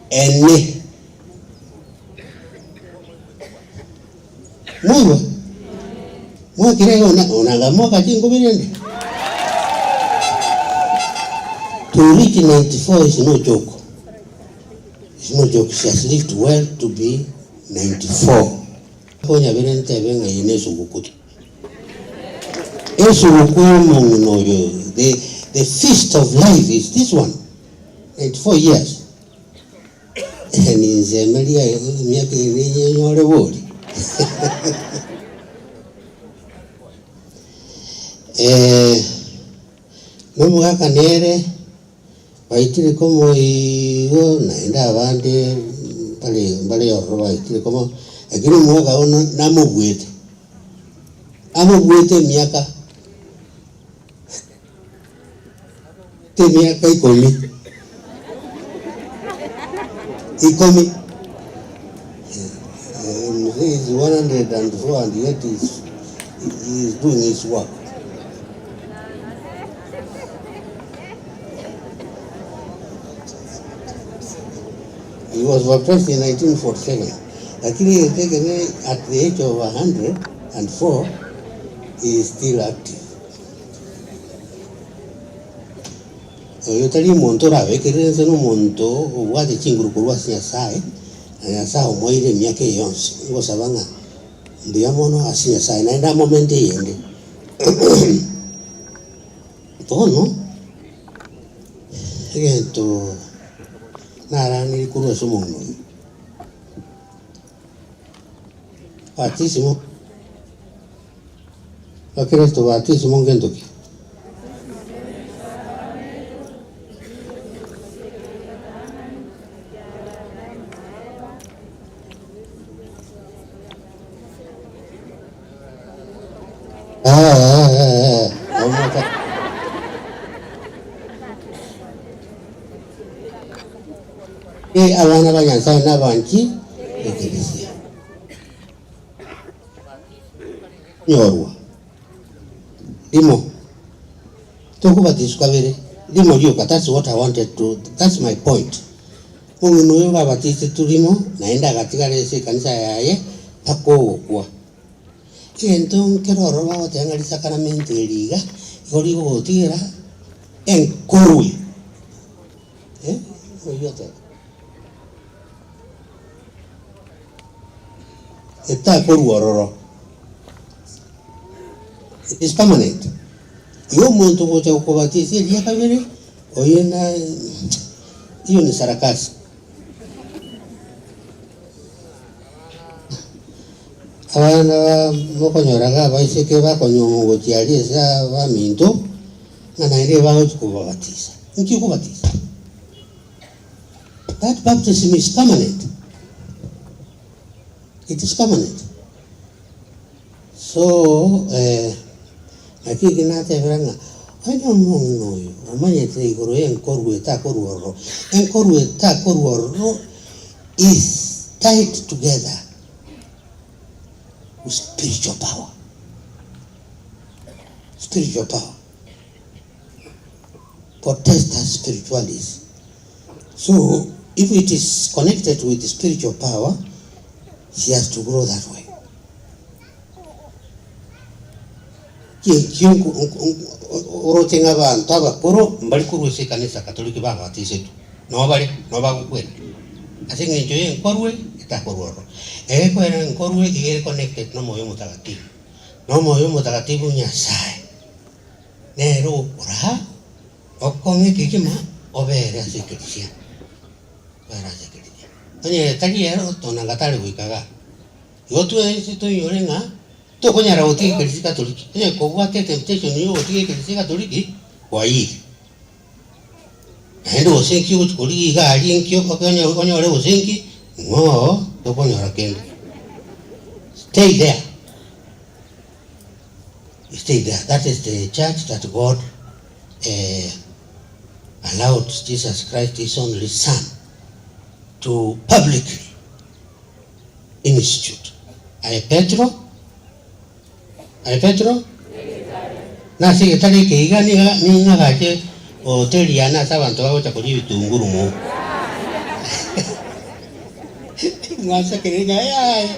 [SPEAKER 8] ene. Mwaigwa? Mwakire onanga mwaka chingubirende. To reach 94 is no joke. It's no joke. She has lived well to be 94. Konya bere ntebe nga yine esuguku. Esuguku y'omong'ina oyo, the feast of life is this one. 94 years. Ninze emeria emiaka ene nyenyore bori. Nomogaka nere baitire komo igo naende abande mbare ororo baitire komo, lakini omogaka ono namobwete. Amobwete emiaka emiaka ikomi. Ikomi. He is 104 and yet he is doing his work. He was baptized in 1947. Lakini he taken at the age of 104, he is still active. Oyo tari omonto orabekerere nse na omonto obwate chinguru korwa ase Nyasaye, na Nyasaye omoeire emiaka eye yonsi. Ngosaba ng'a mbuya mono ase Nyasaye, naende amomente eyende. Bono, egento naranire korwa ase omong'ina oyo. Batisimo, Bakristo batisimo ngento ki? Abana ba Nyasaye n'abanki ekelezia nyorwa limo tokubatiswa kabere limo lyoka. That's what I wanted to, that's my point. Omong'ina oyo babatise turimo naende agatigara ase ekanisa yaye mpaka ogokwa. Egento nkero ororo bagoteba ng'a risakaramento eri iga igo rigogotigera enkorwe. Oywo oteba etakorwa ororo. It is permanent. Igo omonto gocha gokobatisa eria kabere oyo na iyo ni sarakasi. Abana mokonyoraga abaiseke bakonywa omogochi aria ase abaminto ng'a naende bagochi kobabatisa. Nki okobatisa? That baptism is permanent. It is permanent. So, naki kinatebera ng'a onye omong'ina oyo omanyete igoro ya enkorwa etakorwa ororo, enkorwa etakorwa ororo is tied together with spiritual power. Spiritual power. Potestas spiritualis. So, if it is connected with the spiritual power, she has to grow that way. Orotenga abantu abakuru mbali kurwesa ekanisa Katoliki babatisetwe nobali nobagukwena ase eng'encho ya enkorwe etakorwa ororo egekwera enkorwe iga connected n'omwoyo Mutakatifu, n'omwoyo Mutakatifu Nyasaye nere ogokora okong'a ekegima obere ase ekerisia, obere ase ekerisia onye tari ero tonanga tari goikaga igo twensi toinyore ng'a tokonyara gotiga ekerisia Katoliki onye kobwate temptation yo gotiga ekerisia Katoliki kwaire naende gose nki ogochi korigia iga aria nki onyore gose nki ng'oo tokonyora kende. Stay there. Stay there. That is the church that God allowed Jesus Christ, his only son, to publicly institute. Aye Petro, aye Petro, nase getari ekeiga ning'agache hoteli yana ase abanto bagocha koria ebitunguru mo. Mwasekerere ng'a yaya.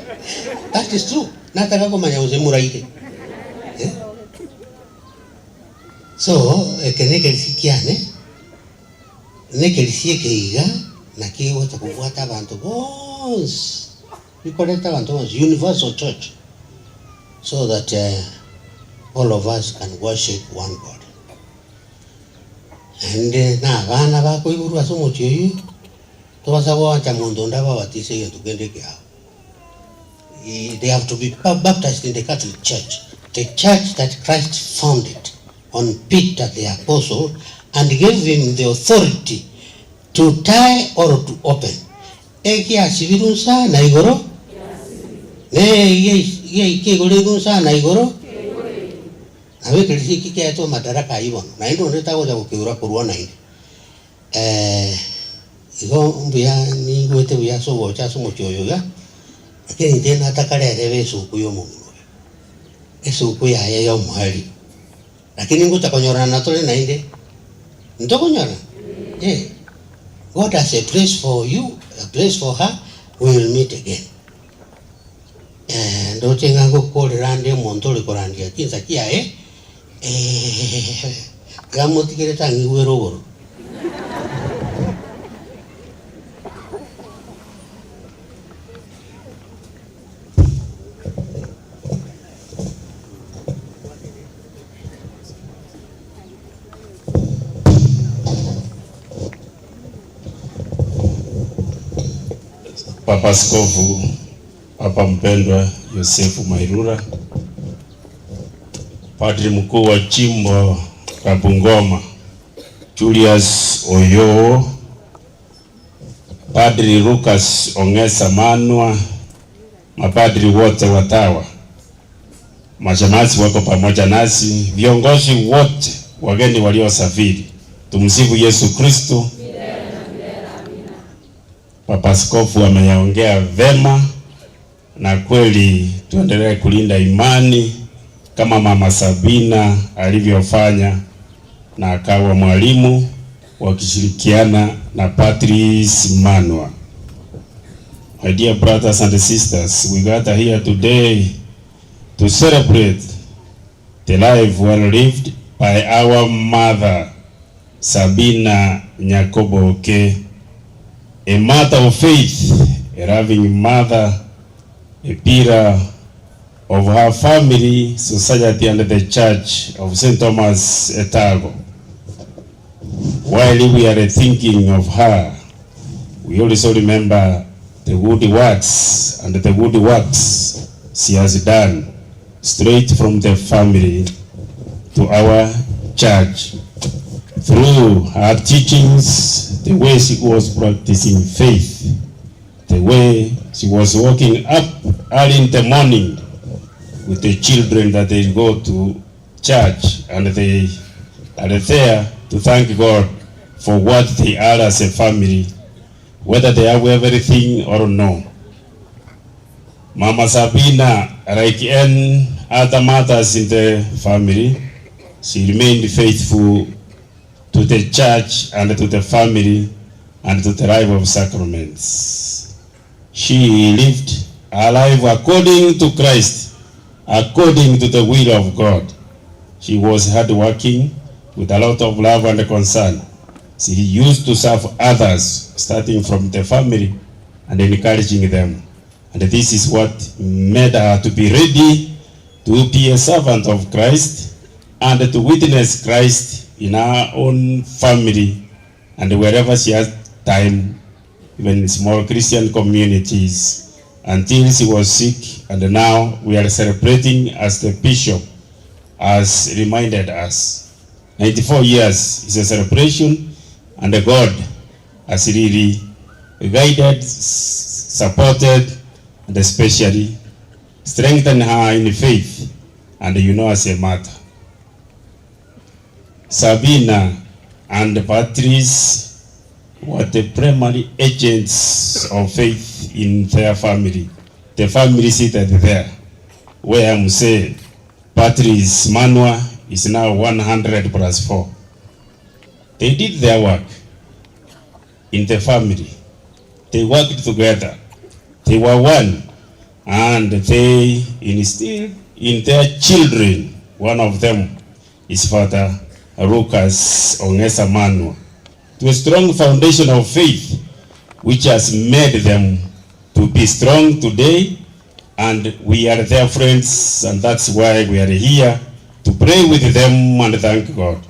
[SPEAKER 8] That is true. Nataka komanya gose moraire. Eh? So, eke nekerisi kiane, nekerisi ekeiga, naki gocha kobwata abanto bonsi. Bikoreta abanto bonsi, universal church. So that all of us can worship one God. And na abana bakoiborwa ase omochie oyo, tobasa goancha monto onde ababatise egento kende ekiao. They have to be baptized in the Catholic Church, the church that Christ founded on Peter the Apostle and gave him the authority to tie or to open. Ekiasibirwe sana igoro, ne giaikegorirwe sana igoro, nabo ekerisia eki kiaetwe madaraka aywo bono, naende onde tagocha gokeura korwa naende. Igo mbuya nigwete buya ase ogocha ase omochie oyo iga, lakini inche natakarerebe esuku ya omong'ina oyo, esuku yaye ya omoerio. Lakini ngocha konyorana tore naende, ntokonyora? Eh, God has a place for you, a place for her, we will meet again. Ndoche ng'a ngokorera ande omonto ore korandia chinsa chiaye, iga motigerete ang'igwere obororo.
[SPEAKER 3] Papa Askofu, Papa mpendwa Yosefu Mairura, Padri mkuu wa jimbo la Bungoma Julius Oyoo, Padri Lucas Ongesa Manwa, mapadri wote watawa, mashemasi wako pamoja nasi, viongozi wote, wageni waliosafiri. Tumsifu Yesu Kristo. Papa Askofu ameyaongea vema, na kweli tuendelee kulinda imani kama Mama Sabina alivyofanya na akawa mwalimu wakishirikiana na Patrice Manwa. My dear brothers and sisters, we gather here today to celebrate the life well lived by our mother Sabina Nyakoboke, a mother of faith, a loving mother, a pillar of her family, society, and the Church of St. Thomas Etago. While we are thinking of her, we also remember the good works and the good works she has done straight from the family to our church.
[SPEAKER 12] Through her teachings, the way she was practicing faith, the way she was waking up early in the morning with the children that they go to church and they are there to thank God for what they are as a family, whether they have everything or no. Mama Sabina, like any other mothers in the family, she remained faithful to the church and to the family and to the life of sacraments. She lived a life according to Christ, according to the will of God. She was hardworking with a lot of love and concern. She used to serve others, starting from the family and encouraging them. And this is what made her to be ready to be a servant of Christ and to witness Christ in her own family and wherever she has time, even in small Christian communities, until she was sick. And now we are celebrating as the bishop has reminded us. 94 years is a celebration, and God has really guided, supported, and especially strengthened her in faith, and you know, as a mother. Sabina and Patrice were the primary agents of faith in their family. The family seated there, where I'm saying Patrice Manua is now 100 plus 4. They did their work in the family. They worked together. They were one. And they instilled in their children, one of them is Father Lucas Ongesa Manua, to a strong foundation of faith, which has made them to be strong today. And we are their friends, and that's why we are here to pray with them and thank God.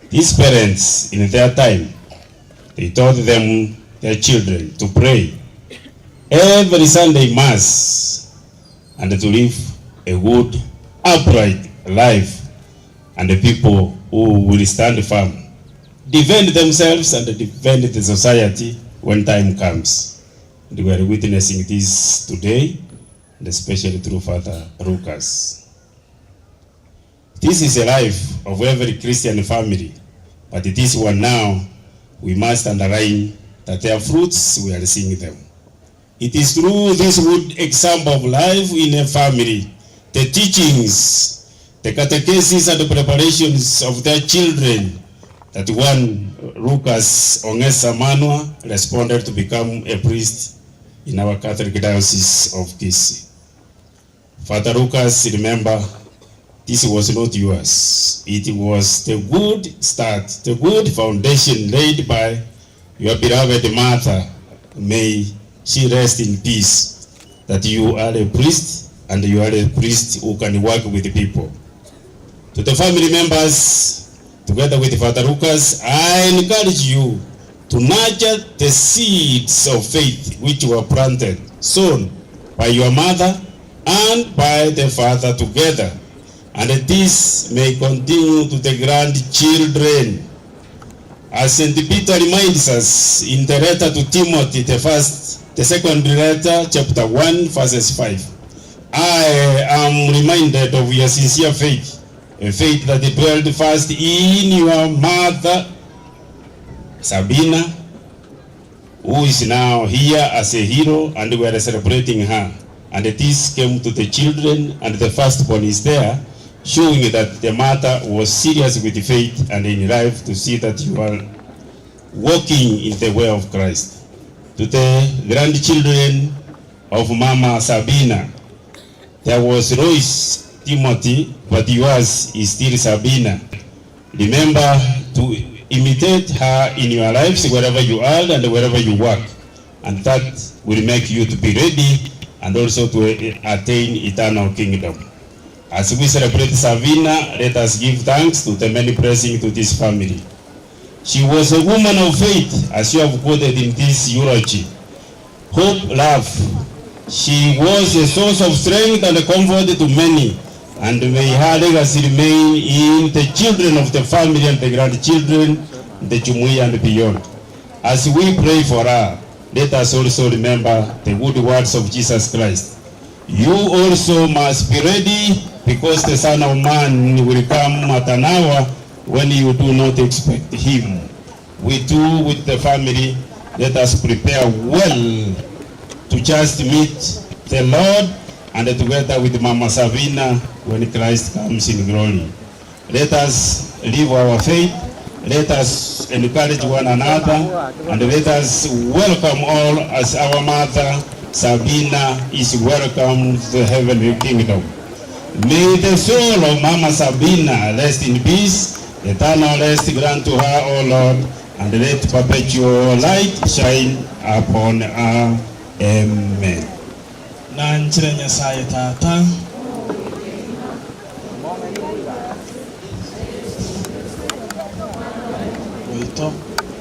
[SPEAKER 12] These parents, in their time, they taught them, their children, to pray every Sunday Mass and to live a good, upright life, and the people who will stand firm, defend themselves and defend the society when time comes. And we are witnessing this today, and especially through Father Lucas. This is a life of every Christian family, but this one now, we must underline that their fruits, we are seeing them. It is through this good example of life in a family, the teachings, the catechesis and the preparations of their children, that one Lucas Ongesa Manua responded to become a priest in our Catholic Diocese of Kisii. Father Lucas, remember, this was not yours. It was the good start, the good foundation laid by your beloved mother. May she rest in peace, that you are a priest and you are a priest who can work with the people. To the family members, together with Father Lucas, I encourage you to nurture the seeds of faith which were planted, sown by your mother and by the father together. And this may continue to the grandchildren. As St. Peter reminds us in the letter to Timothy, the second letter, chapter 1, verses 5. I am reminded of your sincere faith, a faith that dwelt first in your mother, Sabina, who is now here as a hero, and we are celebrating her. And this came to the children, and the firstborn is there, showing that the mother was serious with faith and in life to see that you are walking in the way of Christ. To the grandchildren of Mama Sabina, there was Royce Timothy, but yours is still Sabina. Remember to imitate her in your lives, wherever you are and wherever you work. And that will make you to be ready and also to attain eternal kingdom. As we celebrate Sabina, let us give thanks to the many blessings to this family. She was a woman of faith, as you have quoted in this eulogy. Hope, love. She was a source of strength and comfort to many, And may her legacy remain in the children of the family and the grandchildren, the Jumuiya and beyond. As we pray for her, let us also remember the good words of Jesus Christ. You also must be ready, because the Son of Man will come at an hour when you do not expect him. We too, with the family, let us prepare well to just meet the Lord and together with Mama Sabina when Christ comes in glory. Let us live our faith, let us encourage one another, and let us welcome all as our mother Sabina is welcomed to the heavenly kingdom. May the soul of Mama Sabina rest in peace, eternal rest grant to her, O Lord, and let perpetual light shine upon her. Amen.
[SPEAKER 6] Nanchire Nyasaye Tata. Wito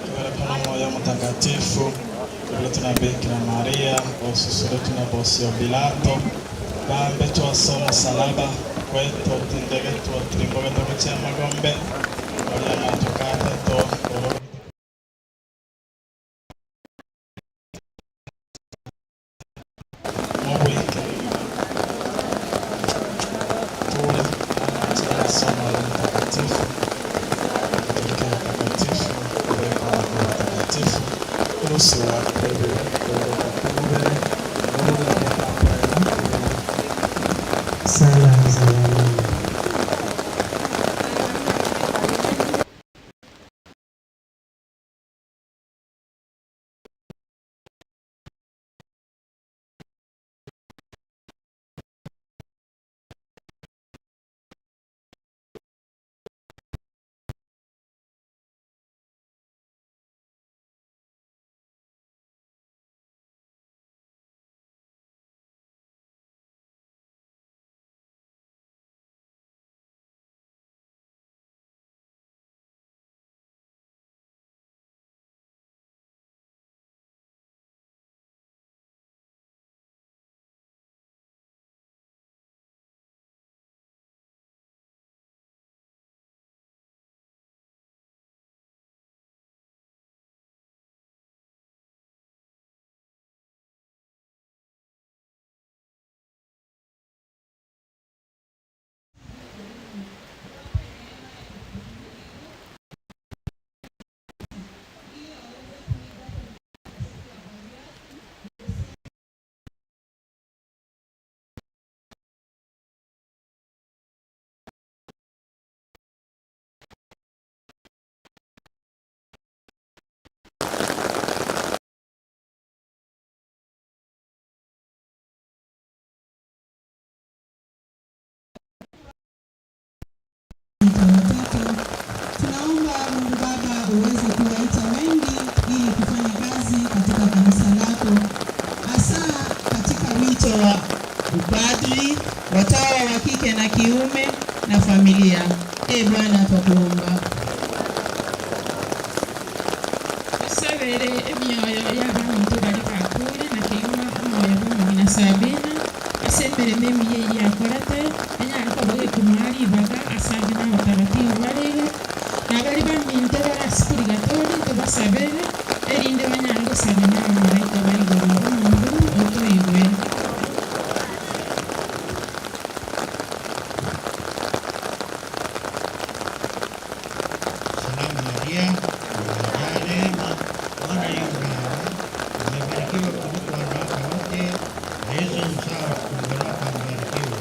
[SPEAKER 6] tuwele moyo mtakatifu tuwele tuna Bikira Maria osusure tuna Bosio Pilato bambe tuwasomo salaba kweto tindege tuwatrimboge tokuchia magombe olia matukate to
[SPEAKER 9] Sala za waamini.
[SPEAKER 5] Tunaomba Mungu Baba uweze kuwaita wengi ili kufanya kazi katika kanisa lako, hasa katika wito wa upadri, watawa wa kike na kiume na familia. E Bwana, twakuomba.
[SPEAKER 10] Tusabere emioyo y'abantu bali bakure na kiuma omoyo bw'omugina Sabina asembere memi ye yakorate enyariko bwe kumali baga asange na utaratibu barega na bali baminte barasikuri gatori tubasabere erinde banyango Sabina malaika baigoro omundu otoigwe.
[SPEAKER 8] Salamu Maria, umejaa neema, Bwana yu nawe, umebarikiwa kuliko wanawake wote, na Yesu mzao wa tumbo lako amebarikiwa.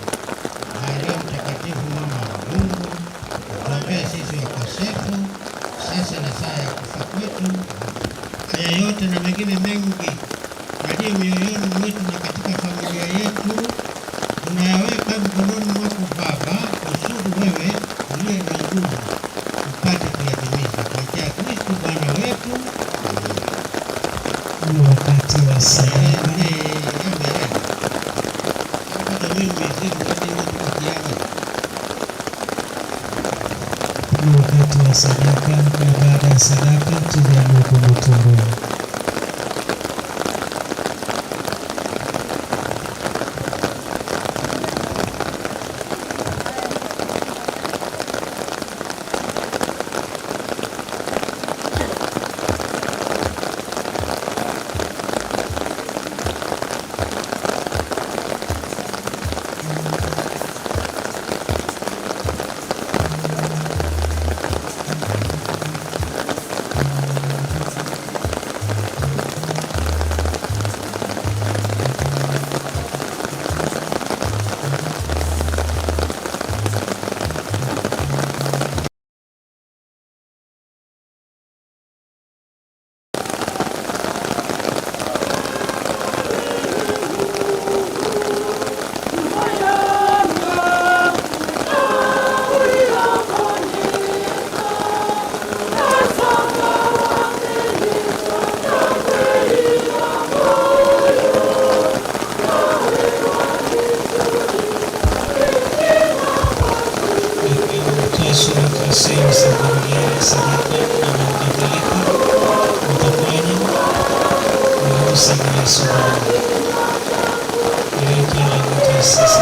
[SPEAKER 8] Maria Mtakatifu, mama wa Mungu, utuombee sisi wakosefu, sasa na saa ya kufa kwetu. Haya yote na mengine mengi yaliyo mioyoni mwetu na katika familia yetu tunayaweka mkononi mwako Baba, kusudi wewe uliye na nguvu upate kuyatimiza kwa njia ya Kristo Bwana wetu.
[SPEAKER 9] Ni wakati wa sadaka. Ni wakati wa sadaka, na baada ya sadaka tuliamuku mtumboni. Tumsifu Yesu. Yesu.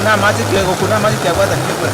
[SPEAKER 13] Kuna maji kuna maji kwa.